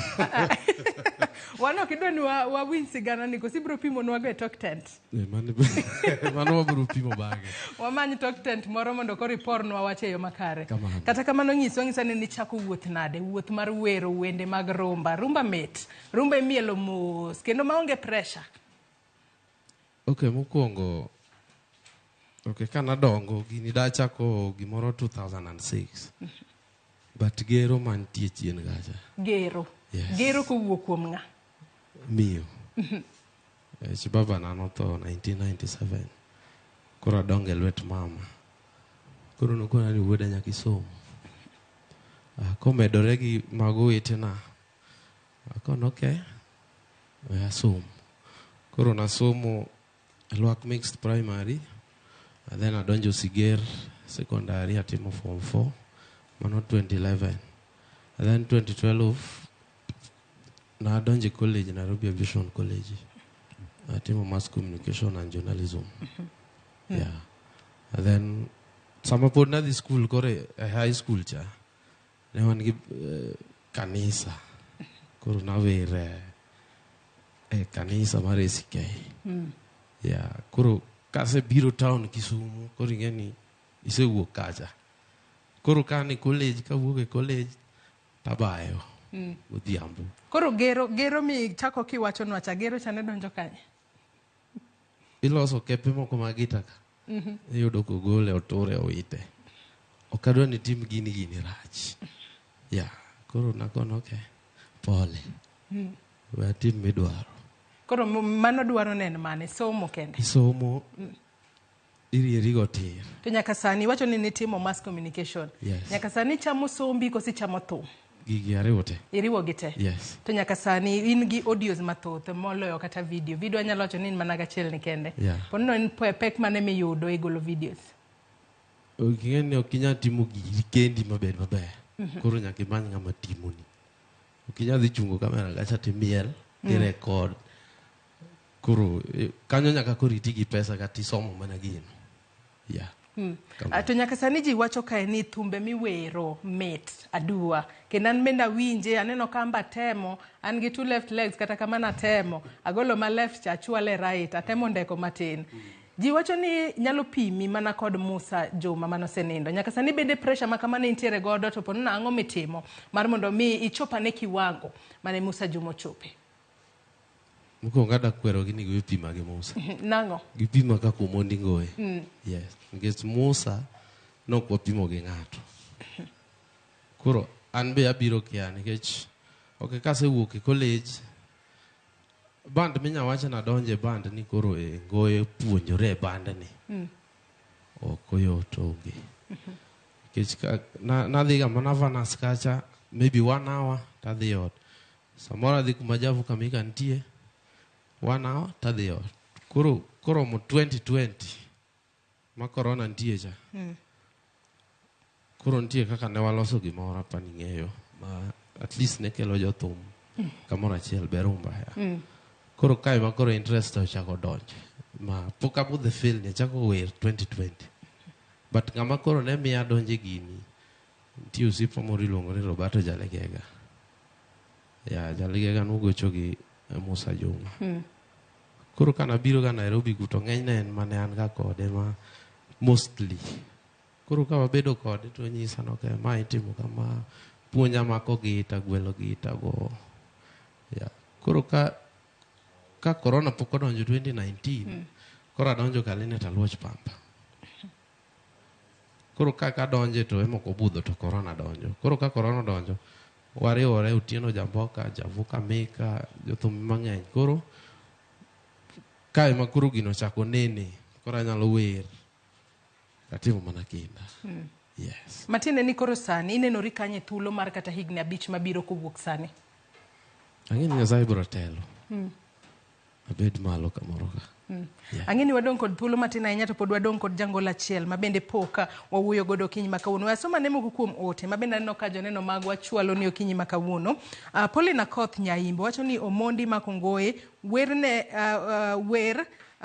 Wan ok idwa ni wawinj sigana ni koso ibiro pimonwago e tok tent. Mano wabiro pimo bang'e. Wamany tok tent moro mondo koro ipornwa wach e yo makare. Kamano. Kata kamano nyiswa ng'isa ni nichako wuoth nade, wuoth mar wero wende mag rumba. Rumba mit, rumba imielo mos kendo maonge pressure. Ok, mokwongo ok, kanadongo gini dachako gimoro 2006. But gero mantie chien kacha. Gero. Yes. Gero kowuok kuom ng'a? Miyo. Chi baba na notho 1997. Koro adongo e lwet mama. Koro nokona ni wuoda nyaka isom. Komedore gi mago owetena, akono okay, we asom. Koro nasomo Lwak Mixed Primary, and then adonjo Siger Secondary atimo form 4, mano 2011. And then 2012 nadonjo e college, Nairobi Aviation College. Atimo mass communication and journalism. Yeah. And then sama pod nadhi school koro e high school cha, ne wan gi kanisa. Koro nawer e kanisa mar ACK. Yeah, koro kasebiro town Kisumu, koro ing'e ni isewuok kacha. Koro ka an e college, kawuok e college, tabayo godhiambo. Koro gero gero mi chako kiwachonwa cha gero cha ne donjo kanye? Iloso kepe moko mag gita ka. Iyudo kogole oture owite. Ok adwa ni tim gini gini rach. Yeah, koro nakono okay. Pole. We atim midwaro. Koro mano dwaro ne en mane? Somo kende. Isomo, irieri go tir. To nyaka sani iwacho ni nitimo mass communication. Yes. Nyaka sani ichamo sombi koso ichamo thum? Gigi ariwo te. Iriwo gi te? Yes. To nyaka sani in gi audios mathoth moloyo kata video. Video anyalo wacho ni in mana gachiel ni kende. Yeah. Ponono en pek mane miyudo e golo videos? Ing'e ni ok inyal timo giri kendi mabed maber. Koro nyaka imany ng'ama timoni. Ok inyal dhi chungo kamera kacha timiel, tirekod. Koro kanyo nyaka koro iti gi pesa kata isomo mana gino. Yeah. To nyaka sani ji wacho kae ni thumbe miwero mit aduwa. Kendo an bende awinje, aneno ka amba temo, an gi two left legs kata kamano atemo. Agolo ma left cha achwale right, atemo ndeko matin. Ji wacho ni nyalo pimi mana kod Musa Juma manosenindo. Nyaka sani bende pressure ma kamano intiere godo to ponono ang'o mitimo mar mondo mi ichop ane kiwango mane Musa Juma ochope. Mokwongo adwa kwerogi ni giwe pima gi Musa. Nang'o? Gipima kaka Omondi Ngoye. Yes. Nikech Musa nok wapimo gi ng'ato. Koro an be abiro kia nikech ok kasewuok e college band minya wacho nadonje band ni koro e Ngoye puonjore e band ni. Ok oyot onge. Nikech nadhiga mana Vanas kacha maybe 1 hour tadhi ot. Samoro adhi kuma Javu Kamika nitie 1 hour tadhi ot. Koro koromo 2020 ma corona nitie cha. Koro nitie kaka ne waloso gimoro apani ing'eyo ma at least ne kelo jothum kamoro achiel Berumba ya. Koro kae ma koro interest ochako donjo ma pok abudho e field ni achako wer 2020. But ng'ama koro ne miya donjo e gini nitie osiepa moro iluongo ni Roberto Jalegega. Ya Jalegega nogocho gi Musa Juma. Koro kanabiro ga Nairobi ku to ng'enyne en mane an ga kode ma mostly. Koro ka wabedo kode to onyisa ni okay, ma itimo kama, puonja mako gita, gwelo gita go. Yeah. Koro ka corona pok odonjo 2019, koro adonjo Kaline to aluoch pamba. Koro kaka adonje to ema ok obudho to corona donjo. Koro ka corona odonjo, wariwore Otieno Jamboka, Javuka Mika, jothum mang'eny. Koro kae ma koro gino ochako nene, koro anyalo wer. Atimo mana kinda. Yes. Matiende ni koro sani inenori kanye thuolo mar kata higni 5 mabiro kowuok sani? Ang'e ni Nyasaye biro telo. Abed malo kamoro ka. Yeah. Ang'e ni wadong' kod thuolo matin ahinya to pod wadong' kod jangol achiel ma bende pok wawuoyo godo okinyi ma kawuono. Wasoma ne moko kuom ote ma bende aneno ka joneno magwa chwalo ni okinyi ma kawuono. Pauline Akoth Nyaimbo wacho ni Omondi Makongoe werne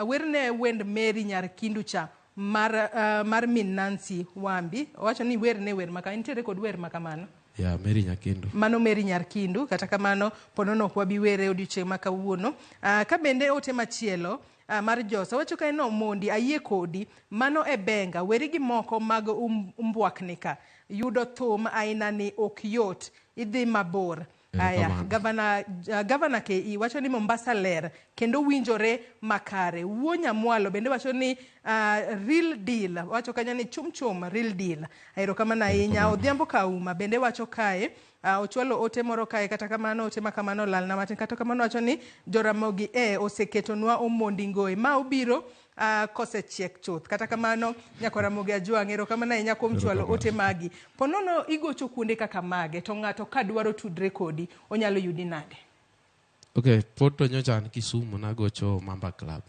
werne wend Mary Nyar Kindu cha mar min Nancy Wambi. Owacho ni werne wer maka nitiere kod wer makamano. Ya Mary Nyakindu. Mano Mary Nyarkindu kata kamano ponono ok wabi were odiochieng' ma kawuono. Ka bende ote machielo mar Josa wacho ka en Omondi ayie kodi mano e benga weri gi moko mag umbwakni ka yudo thum aina ni ok yot idhi mabor. Aya, Erokamano. gavana KE wacho ni Mombasa ler kendo winjore makare. Wuo Nyamwalo bende wacho ni real deal, wacho kanyo ni chum chum real deal. Erokamano ahinya. Odhiambo Kauma bende wacho kae, ochwalo ote moro kae, kata kamano ote ma kamano olalna matin. Kata kamano wacho ni Joramogi e oseketonwa Omondi Ngoe ma obiro kosechiek chuth. Kata kamano nyako Ramogi Ajwang', erokamano ahinya kuom chwalo ote magi. Ponono igocho kuonde kaka mage to ng'ato ka dwaro tudre kodi onyalo yudi nade? Okay, pod to nyocha an Kisumu nagocho Mamba Club.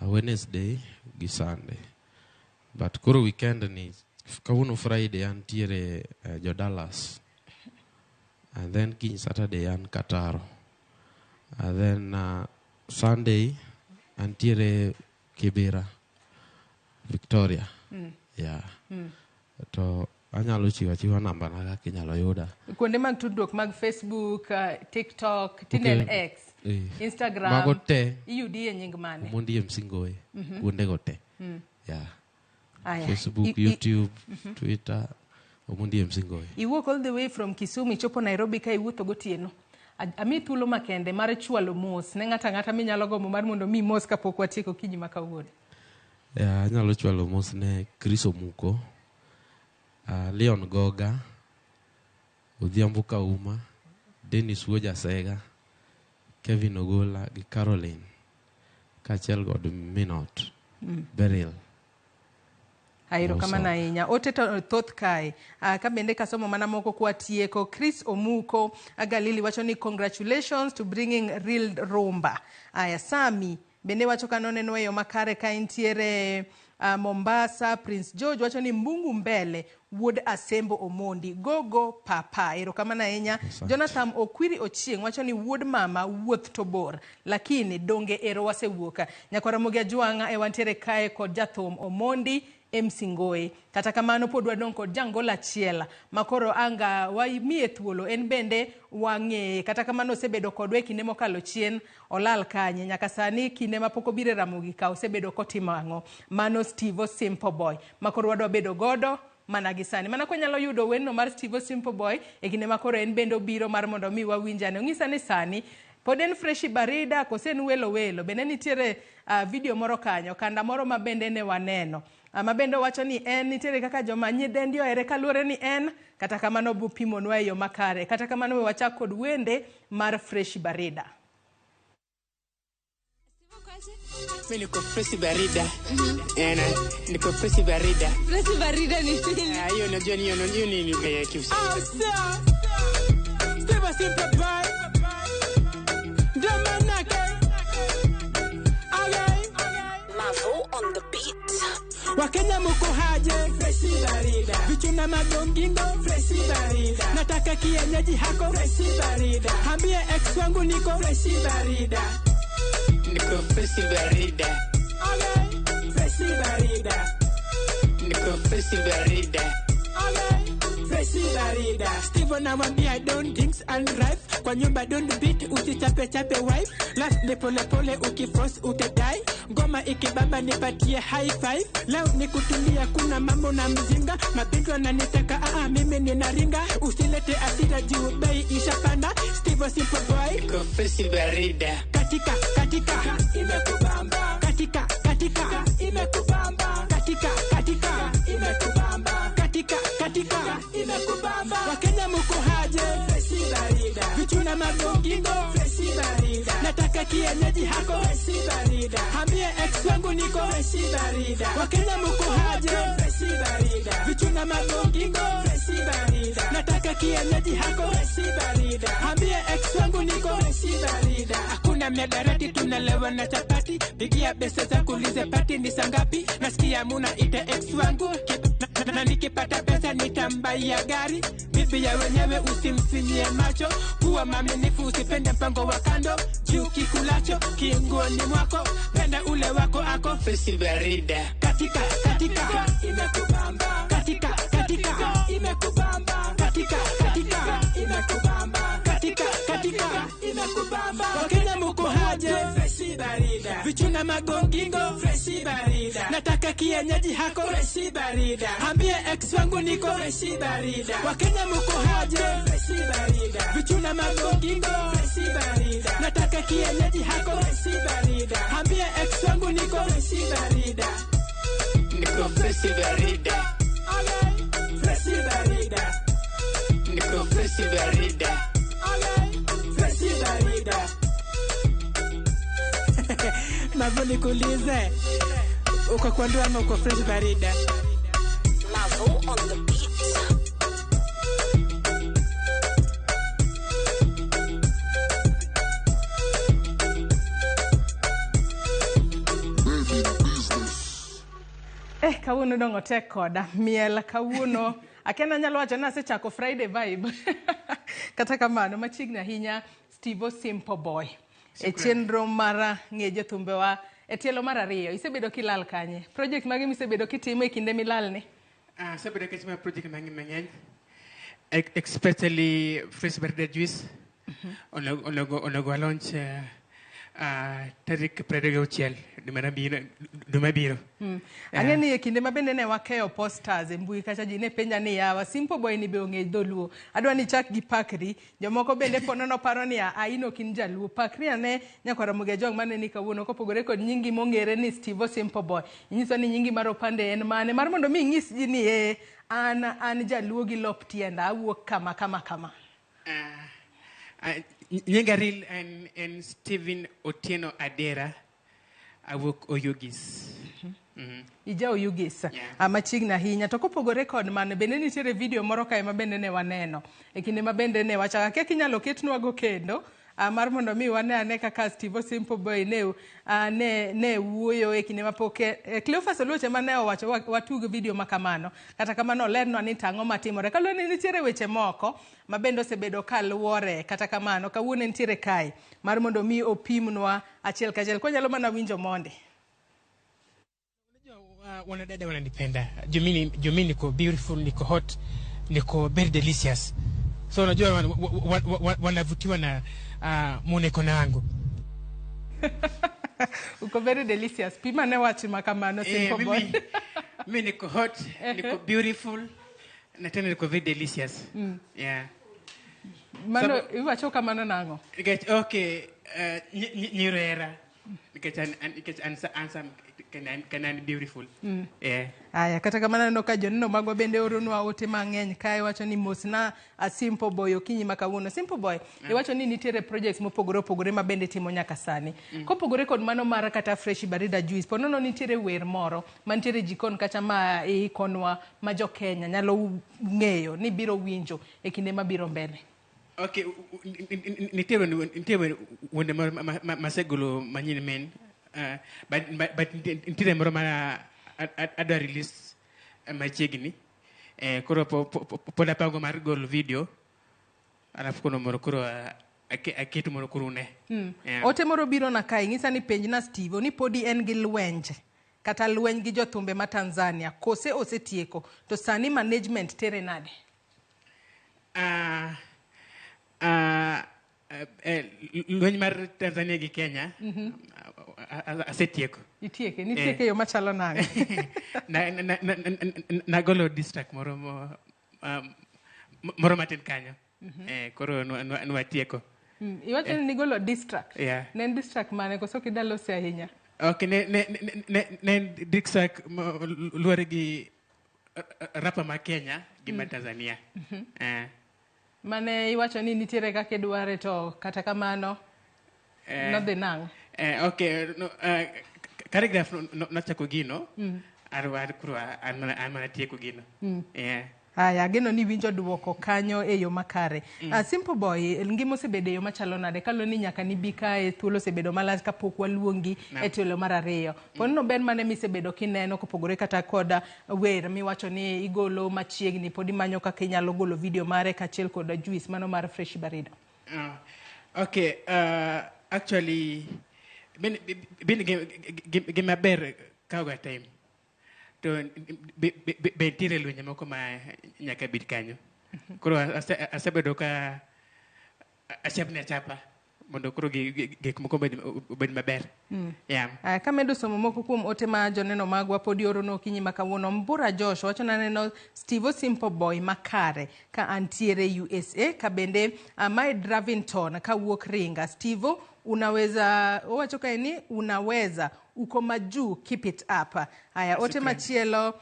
Wednesday gi Sunday. But koro weekend ni kawuono Friday antiere jo Dallas. And then kiny Saturday an Kataro. And then Sunday antiere Kibera, Victoria. Yeah. To anyalo chiwo achiwa namba na kaka inyalo yuda. Kuonde mag tudruok mag Facebook, TikTok, tinde Okay. X, Instagram. Mago te. Iyudi e nying mane? Omondi MC Ngoe. Kuondego te. Yeah. Aya. Facebook, YouTube, Twitter, Omondi MC Ngoe. Iwuok all the way from Kisumu ichopo Nairobi ka iwuotho gotieno. Ami thuolo makende mar chwalo mos ne ng'ato ang'ata minyalo gombo mar mondo mi mos kapok watieko kinyi ma kawuono. Yeah, anyalo chwalo mos ne Chris Omuko, Leon Goga, Odhiambo Kauma, Dennis Wuojasega, Kevin Ogola gi Caroline, kaachiel kod Minot, Beryl. Erokamano ahinya. Ote to thoth kae. Ka bende kasomo mana moko kwa tieko. Chris Omuko Galili wacho ni congratulations to bringing real rumba. Aya, Sami bende wacho ka noneno e yo makare ka entiere Mombasa. Prince George wacho ni mbungu mbele wuod Asembo Omondi gogo papa. Erokamano ahinya. Jonathan Okwiri Ochieng wacho ni wuod mama wuoth to bor lakini donge ero wasewuok. Nyakwar Ramogi Ajwang'a e wantiere kae kod jathum Omondi MC Ngoe. Kata kamano pod wadong' kod jangola achiel makoro anga wamiye thuolo en bende wang'eye. Kata kamano osebedo kodwa e kinde mokalo chien, olal kanye nyaka sani kinde mapok obiro e Ramogi ka osebedo kotimo ang'o. Mano Steve Simple Boy makoro wadwa bedo godo mana gi sani. Mana kwanyalo yudo wendno mar Steve Simple Boy e kinde makoro en bende obiro mar mondo mi wawinjane. Onyisa ni sani pod en freshi barida kose en welo welo. Bende nitiere video moro kanyo, kanda moro ma bende ne waneno. Ma bende owacho ni en nitiere kaka joma nyidendi ohere kaluwore ni en, kata kamano bopimonwa e yo makare. Kata kamano we wachak kod wende mar freshi barida. Mimi niko freshi barida. Ena, niko freshi barida. Freshi barida ni nini? Hiyo unajua ni hiyo ni lugha ya Kiswahili. Steve Simple Boy. Ndio manake. Mavo on the beat. Wakenya muko haje freshi barida. Vichuna magongingo freshi barida. Nataka kienyeji hako freshi barida. Ambie ex wangu niko freshi barida. Niko freshi barida. Okay. Freshi barida. Niko freshi barida. Okay. Freshi barida. Steve anawambia don't drinks and drive. Kwa nyumba don't beat, usichape chape wife. Last ni pole pole ukiforce utadai. Ngoma ikibamba nipatie high five. Leo nikutulia kuna mambo na mzinga. Mabinti wananitaka mimi ninaringa. Usilete asira juu bei ishapanda. Steve Simple Boy. Niko freshi barida. Katika katika imekubamba. Katika katika imekubamba. Katika katika imekubamba. Katika katika imekubamba. Wakenya muko haje freshi barida. Vichuna magongingo freshi barida. Nataka kienyeji hako freshi barida. Ambie ex wangu niko freshi barida. Wakenya muko haje freshi barida. Vichuna magongingo freshi barida. Nataka kienyeji hako freshi barida. Ambie ex wangu niko freshi barida. Hakuna miadarati tunalewa na chapati. Pigia pesa za kuulize pati ni sangapi. Nasikia muna ita ex wangu na nikipata pesa nitambaia gari. Bibi ya wenyewe usimfinyie macho. Kuwa maminifu usipende mpango wa kando. Juu kikulacho kiungoni mwako. Penda ule wako ako freshi barida. Katika katika imekubamba. Katika katika imekubamba. Katika katika imekubamba. Katika katika imekubamba. Wakenya muko haje freshi barida. Vichuna magongingo freshi barida. Nataka Nataka kienyeji hako freshi barida. Ambie ex wangu niko freshi barida. Wakenya muko haje freshi barida. Vichuna magongingo freshi barida. Nataka kienyeji hako freshi barida. Ambie ex wangu niko freshi barida. Niko freshi barida. Freshi barida. Niko freshi barida. Freshi barida. Mavo nikuulize, uko kwa ndoa ama uko fresh barida? Mavo on the beat. Kawuono dongo tek koda miel kawuono akena nyalo wacho ni asechako Friday vibe. Kata kamano machiegni ahinya Steve Simple Boy e chenro mar ng'e jothumbewa e tielo mar ariyo. Isebedo kilal kanye? Project mage misebedo kitimo e kinde milalni? Asebedo kitimo project mang'eny, especially Fresh Barida Juice. Onego launch tarik 26 dwe mabiro. Ang'e ni e kinde ma bende ne wakeyo posters e mbui kacha ji ne penja ni yawa Simple Boy ni be ong'e dholuo. Adwa ni chak gi pakri. Jomoko bende ponono paro ni a in ok in jaluo. Pakri ane nyakwar Ramogi Ajwang' maneni kawuono kopogore kod nyingi mong'ere ni Steve Simple Boy. Inyiso ni nyingi mar opande en mane? Mar mondo mi ing'is ji ni an jaluo gi lop tienda awuok kama kama kama. Nyinga real en Stephen Otieno Adera awuok Oyugis. Ija Oyugis. Machiegni ahinya. To kopogore kod mano bende nitiere video moro kae ma bende ne waneno e kinde ma bende ne wachako akia kinyalo ketnwago kendo mar mondo mi wane ane kaka Steve Simple Boy ne wuoyo e kinde mapok Cleophas Oluoch ema ne owacho watug video ma kamano. Kata kamano olernwa ni tang'o matimore kaluwore ni nitiere weche moko ma bende osebedo kaluwore. Kata kamano kawuono nitiere kae mar mondo mi opimnwa achiel kachiel kwanyalo mana winjo monde. Wanadada wananipenda juu mimi niko beautiful, niko hot, niko very delicious. So unajua wanavutiwa na muonekano wangu. Uko very delicious. Pima ne wach makamano Simple Boy. Mimi niko hot, niko beautiful na tena niko very delicious. Yeah. Mano iwacho kamano nang'o? Nikech okay, nyirera. Nikech an can beautiful. Yeah. Aya, kata kamano aneno ka joneno magwa bende oronwa ote mang'eny kae wacho ni mosna a Simple Boy okinyi ma kawuono. Simple Boy, iwacho ni nitiere projects mopogore opogore ma bende timo nyaka sani. Kopogore kod mano mar kata Fresh Barida Juice, ponono nitiere wer moro mantiere jikon kacha ma ikonwa ma jo Kenya nyalo ng'eyo ni biro winjo e kinde mabiro mbele. Okay, nitie wende moro masegolo manyien men. But nitiere moro ma adwa release machiegni. Koro pod apango mar golo video alafu kono moro koro aketo moro koro une. Ote moro biro na kae ng'isa ni penjna Steve ni podi en gi lwenje kata lweny gi jothumbe ma Tanzania kose osetieko to sani management tere nade? Lweny mar Tanzania gi Kenya asetieko. Itieke, nitieke yo machalo nang'o? Nagolo distract moro matin kanyo. Koro nwatieko. Iwacho ni nigolo distract? Yeah. Ne en distract mane koso ok idwa lose ahinya? Okay, ne en distract luwore gi rapper ma Kenya gi ma Tanzania. Mane iwacho ni nitiere kaka idware to kata kamano nodhi nang'o? Okay, no, Khaligraph nochako gino, koro an mana tieko gino. Yeah. Aya, ageno ni winjo duoko kanyo e yo makare. Simple Boy, ngima osebedo e yo machalo nade? Kaluwore ni nyaka nibi kae, thuolo osebedo malach kapok waluongi e tielo mar ariyo. Ponono ber mane misebedo kineno kopogore kata koda wer miwacho ni igolo machiegni, pod imanyo kaka inyalo golo video mare kaachiel koda juice mano mar Fresh Barida. Okay, actually, bin gima ber kawoga time. To be nitiere lwenje moko ma nyaka bed kanyo. Koro asebedo ka achapni achapa mondo koro gik moko obed maber. Yeah. Aya, kamedo somo moko kuom ote ma joneno magwa podi orono okinyi ma kawuono. Mbura Josh wacho naneno Steve Simple Boy makare ka antiere USA ka bende mae Dravington kawuok Ringa. Steve unaweza owacho kae ni unaweza uko majuu keep it up. Aya, ote machielo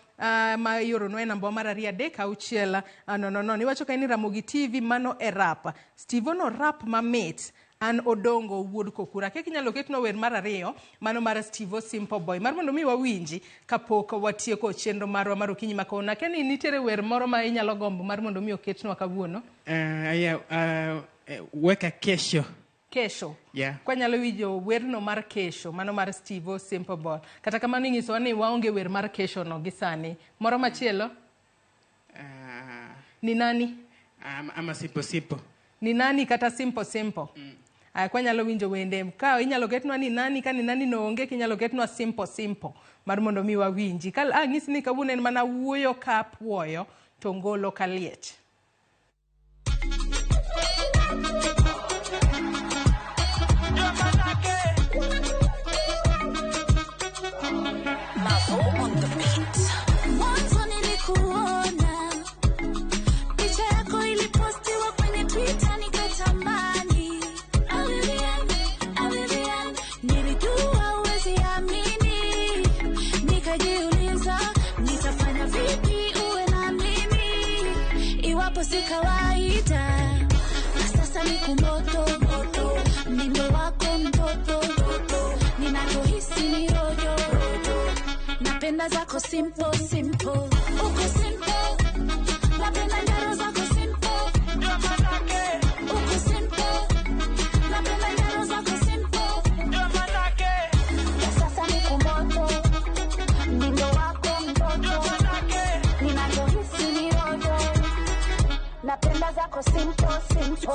ma ioronwa e namba mar 2 3 6 0 0 iwacho kae ni Ramogi TV mano e rap. Steve no rap mamit. An Odongo wuod Kokura. Kek inyalo ketnwa wer mar ariyo mano mar Steve Simple Boy mar mondo mi wawinji kapok watieko chenro marwa mar okinyi ma kawuono. Akia ni nitiere wer moro ma inyalo gombo mar mondo mi oketnwa kawuono? Yeah, weka kesho. Kesho. Yeah. Kwanyalo winjo werno mar kesho mano mar Steve Simple Boy. Kata kamano inyisowa ni waonge wer mar kesho no gi sani. Moro machielo? Ni nani? Ama Simple Simple. Ni nani kata Simple Simple? Aya, kwanyalo winjo wende ka inyalo ketnwa ni nani ka ni nani no onge kinyalo ketnwa Simple Simple mar mondo mi wawinji. Ka anyisi ni kawuono en mana wuoyo ka puoyo to ngolo ka liech. Mwanzo nilikuona picha yako ilipostiwa kwenye Twitter nikatamani. Avivian, nilijua huwezi amini. Nikajiuliza nitafanya vipi uwe na mimi iwapo si kawaida. Na sasa niko moto moto, mimba wako mtoto, ninachohisi ni rojo. Napenda zako simple simple, uko simple. Napenda njaro zako simple, uko simple. Napenda njaro zako simple. Na sasa niko moto, mimba wako mtoto, ninachohisi ni rojo. Napenda zako simple simple.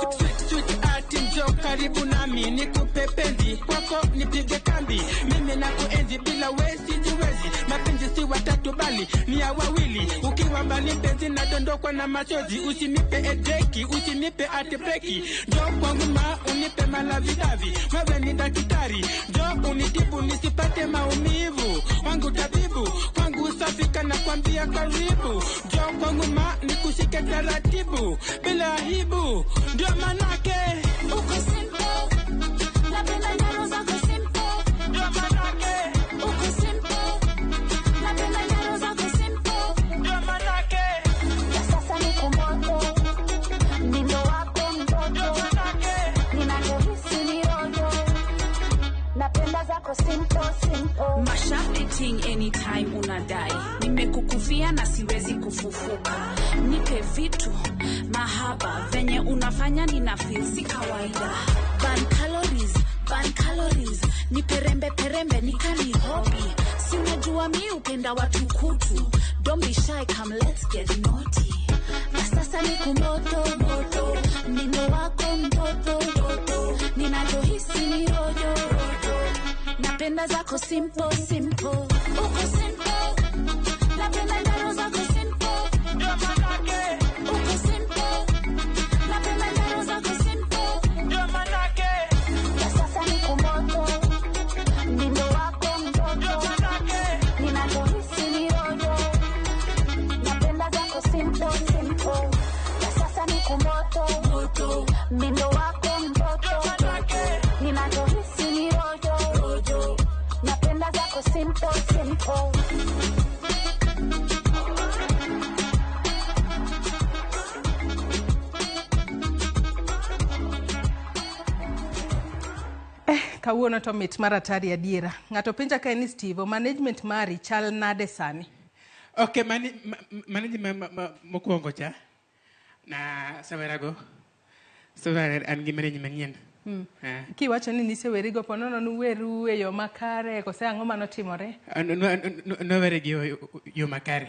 Sweet ati njoo karibu nami nikupe penzi kwako nipige kambi mimi nakuenzi bila wewe sijiwezi mapenzi si watatu bali ni ya wawili ukiwa mbali mpenzi nadondokwa na machozi usinipe edeki usinipe ati breki njoo kwangu ma unipe malavidavi wewe ni daktari njoo unitibu nisipate maumivu wangu tabibu kwangu usafika na kwambia karibu njoo kwangu ma nikushike taratibu bila aibu ndio manake uko simple napenda njaro zako simple ndio manake uko simple napenda njaro zako simple ndio manake na sasa niko moto mdindo wako mtoto ndio manake ninachohisi ni rojo napenda zako simple simple. Mashapiting anytime unadai nimekukufia na siwezi kufufuka nipe vitu mahaba venye unafanya nina feel si kawaida burn calories nipe rembe perembe nikani hobby si unajua mi upenda watu kutu don't be shy come let's get naughty na sasa niko moto moto mdindo wako mtoto ninachohisi ni rojo napenda zako simple simple uko simple napenda njaro zako simple ndio manake uko simple napenda njaro zako simple ndio manake na sasa niko moto mdindo wako mtoto ndio manake ninachohisi ni rojo napenda zako simple simple na sasa niko moto moto mdindo wako mtoto ndio manake ninachohisi ni rojo napenda zako simple simple. Kawuono to mit mar atari adiera. Ng'ato penja ka en ni Steve, management mari chal nade sani? Okay, management mokwongo cha na sawerago. So an gi management manyien. Kiwacho ni nisewerigo po nono nuweru e yo makare kose ang'o manotimore? Nowere gi yo makare.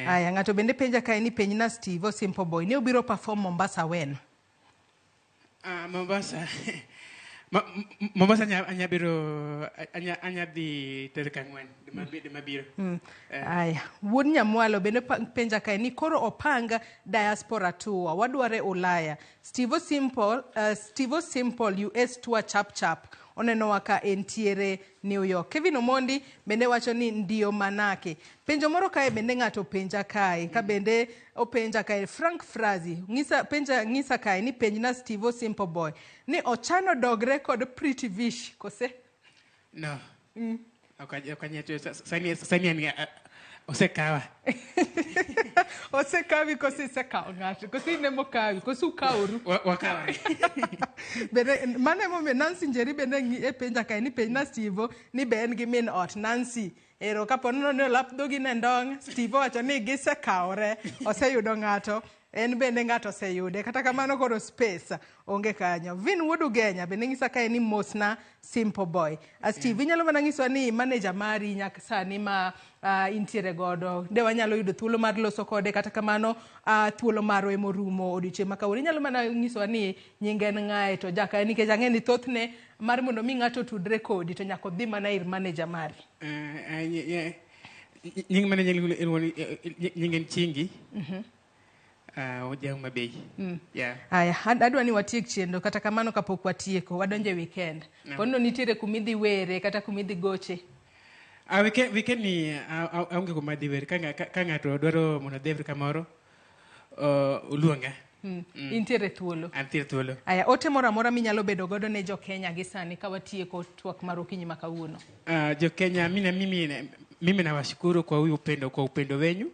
Aya, ng'ato bende penja ka en ni penj na Steve Simple Boy ne obiro perform Mombasa when? Mombasa. Mombasa anya biro anya dhi tarik 4 dwe mabiro. Aya, wuod Nyamwalo bende penja kae ni koro opang diaspora tour wadware Ulaya. Steve Simple US tour chap chap onenowa ka entiere New York. Kevin Omondi bende wacho ni ndio manake. Penjo moro kae bende ng'ato penja kae ka bende openja kae Frank Frazi ng'isa kae ni penjna Steve Simple Boy ni ochano dogre kod Pretty Vish kose? No. Sani osekawa. Osekawi kose isekawo ng'ato kose in ema okawi kose ukaworu? Wakawa. Bende mano emomiyo Nancy Njeri bende e penja kae ni penjna Steve ni be en gi min ot. Nancy ero kapo ni olap dhogi ne ndong', Steve owacho ni gisekawore, oseyudo ng'ato, en bende ng'ato oseyude. Kata kamano koro space onge kanyo. Vin Wuod Ugenya bende ng'isa kae ni mosna Simple Boy. Steve, inyalo mana ng'iswa ni manager mari nyaka sani ma intiere godo, de wanyalo yudo thuolo mar loso kode, kata kamano thuolo marwa emorumo odiochieng' ma kawuono. Inyalo mana ng'iswa ni nyinge en ng'ae to jakae, nikech ang'e ni thothne mar mondo mi ng'ato otudre kodi to nyaka odhi mana ir manager mari. Nying manager nying en Chingi. Ojauma Bay. Yeah. Aya, adwa ni watiek chenro, kata kamano kapok watieko wadonje weekend. Kono nitiere kumidhi were kata kumidhi goche? Weekend ni aonge kuma adhi were. Ka ng'ato dwaro mondo adhi kamoro, oluonga. Intiere thuolo. Antiere thuolo. Aya, ote moro amora minyalo bedo godo ne jo Kenya gi sani ka watieko twak mar okinyi ma kawuono? Jo Kenya, mimi nawashukuru kwa huyu upendo, kwa upendo wenyu,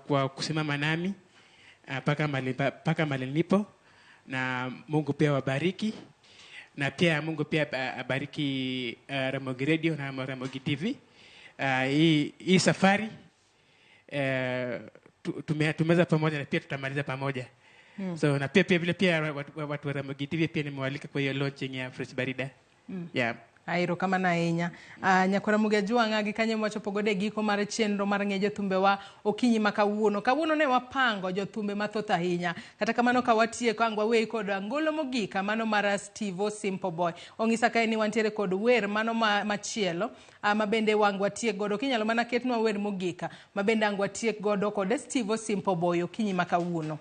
kwa kusimama nami paka mahali nilipo, na Mungu pia wabariki, na pia Mungu pia abariki Ramogi Radio na Ramogi TV. Hii safari tumeza pamoja na pia tutamaliza pamoja. So na pia vile pia watu wa Ramogi TV pia nimewalika kwa hiyo launching ya Fresh Barida. Yeah. Airo kama na ahinya. Nyakwara Muga Jwang'a gi kanye mwachopo godo e giko mar chenro mar ng'e jothumbe wa okinyi ma kawuono. Kawuono ne wapango jothumbe mathoth ahinya. Kata kamano ka watieko ang' waweyi kod angolo mogik mano mar Steve Simple Boy. Ong'isa kae ni wantiere kod wer mano machielo ma bende wang' watiek godo. Kinyalo mana ketnwa wer mogik ma bende ang' watiek godo kod Steve Simple Boy okinyi ma kawuono.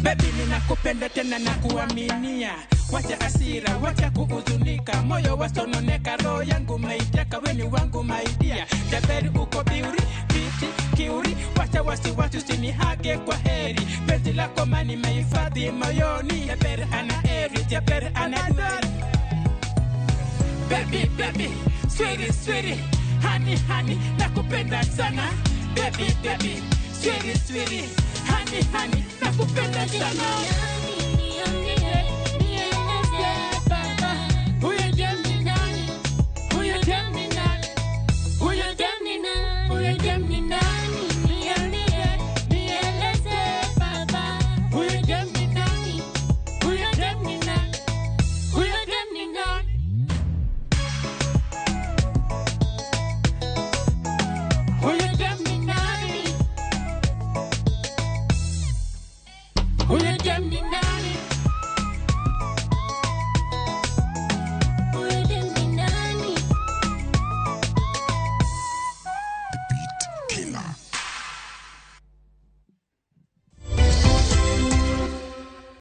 Baby, ninakupenda tena na kuaminia. Wacha asira, wacha kuhuzunika, moyo wasononeka, roho yangu meiteka, weni wangu maidia. Jaberi uko biuri, biti, kiuri, wacha wasiwasi usinihage kwa heri. Penzi lako mani mehifadhi moyoni. Jaberi ana heri, Jaberi ana dori. Baby, baby, sweetie, sweetie, honey, honey, nakupenda sana. Baby, baby, sweetie, sweetie, honey, honey, nakupenda sana.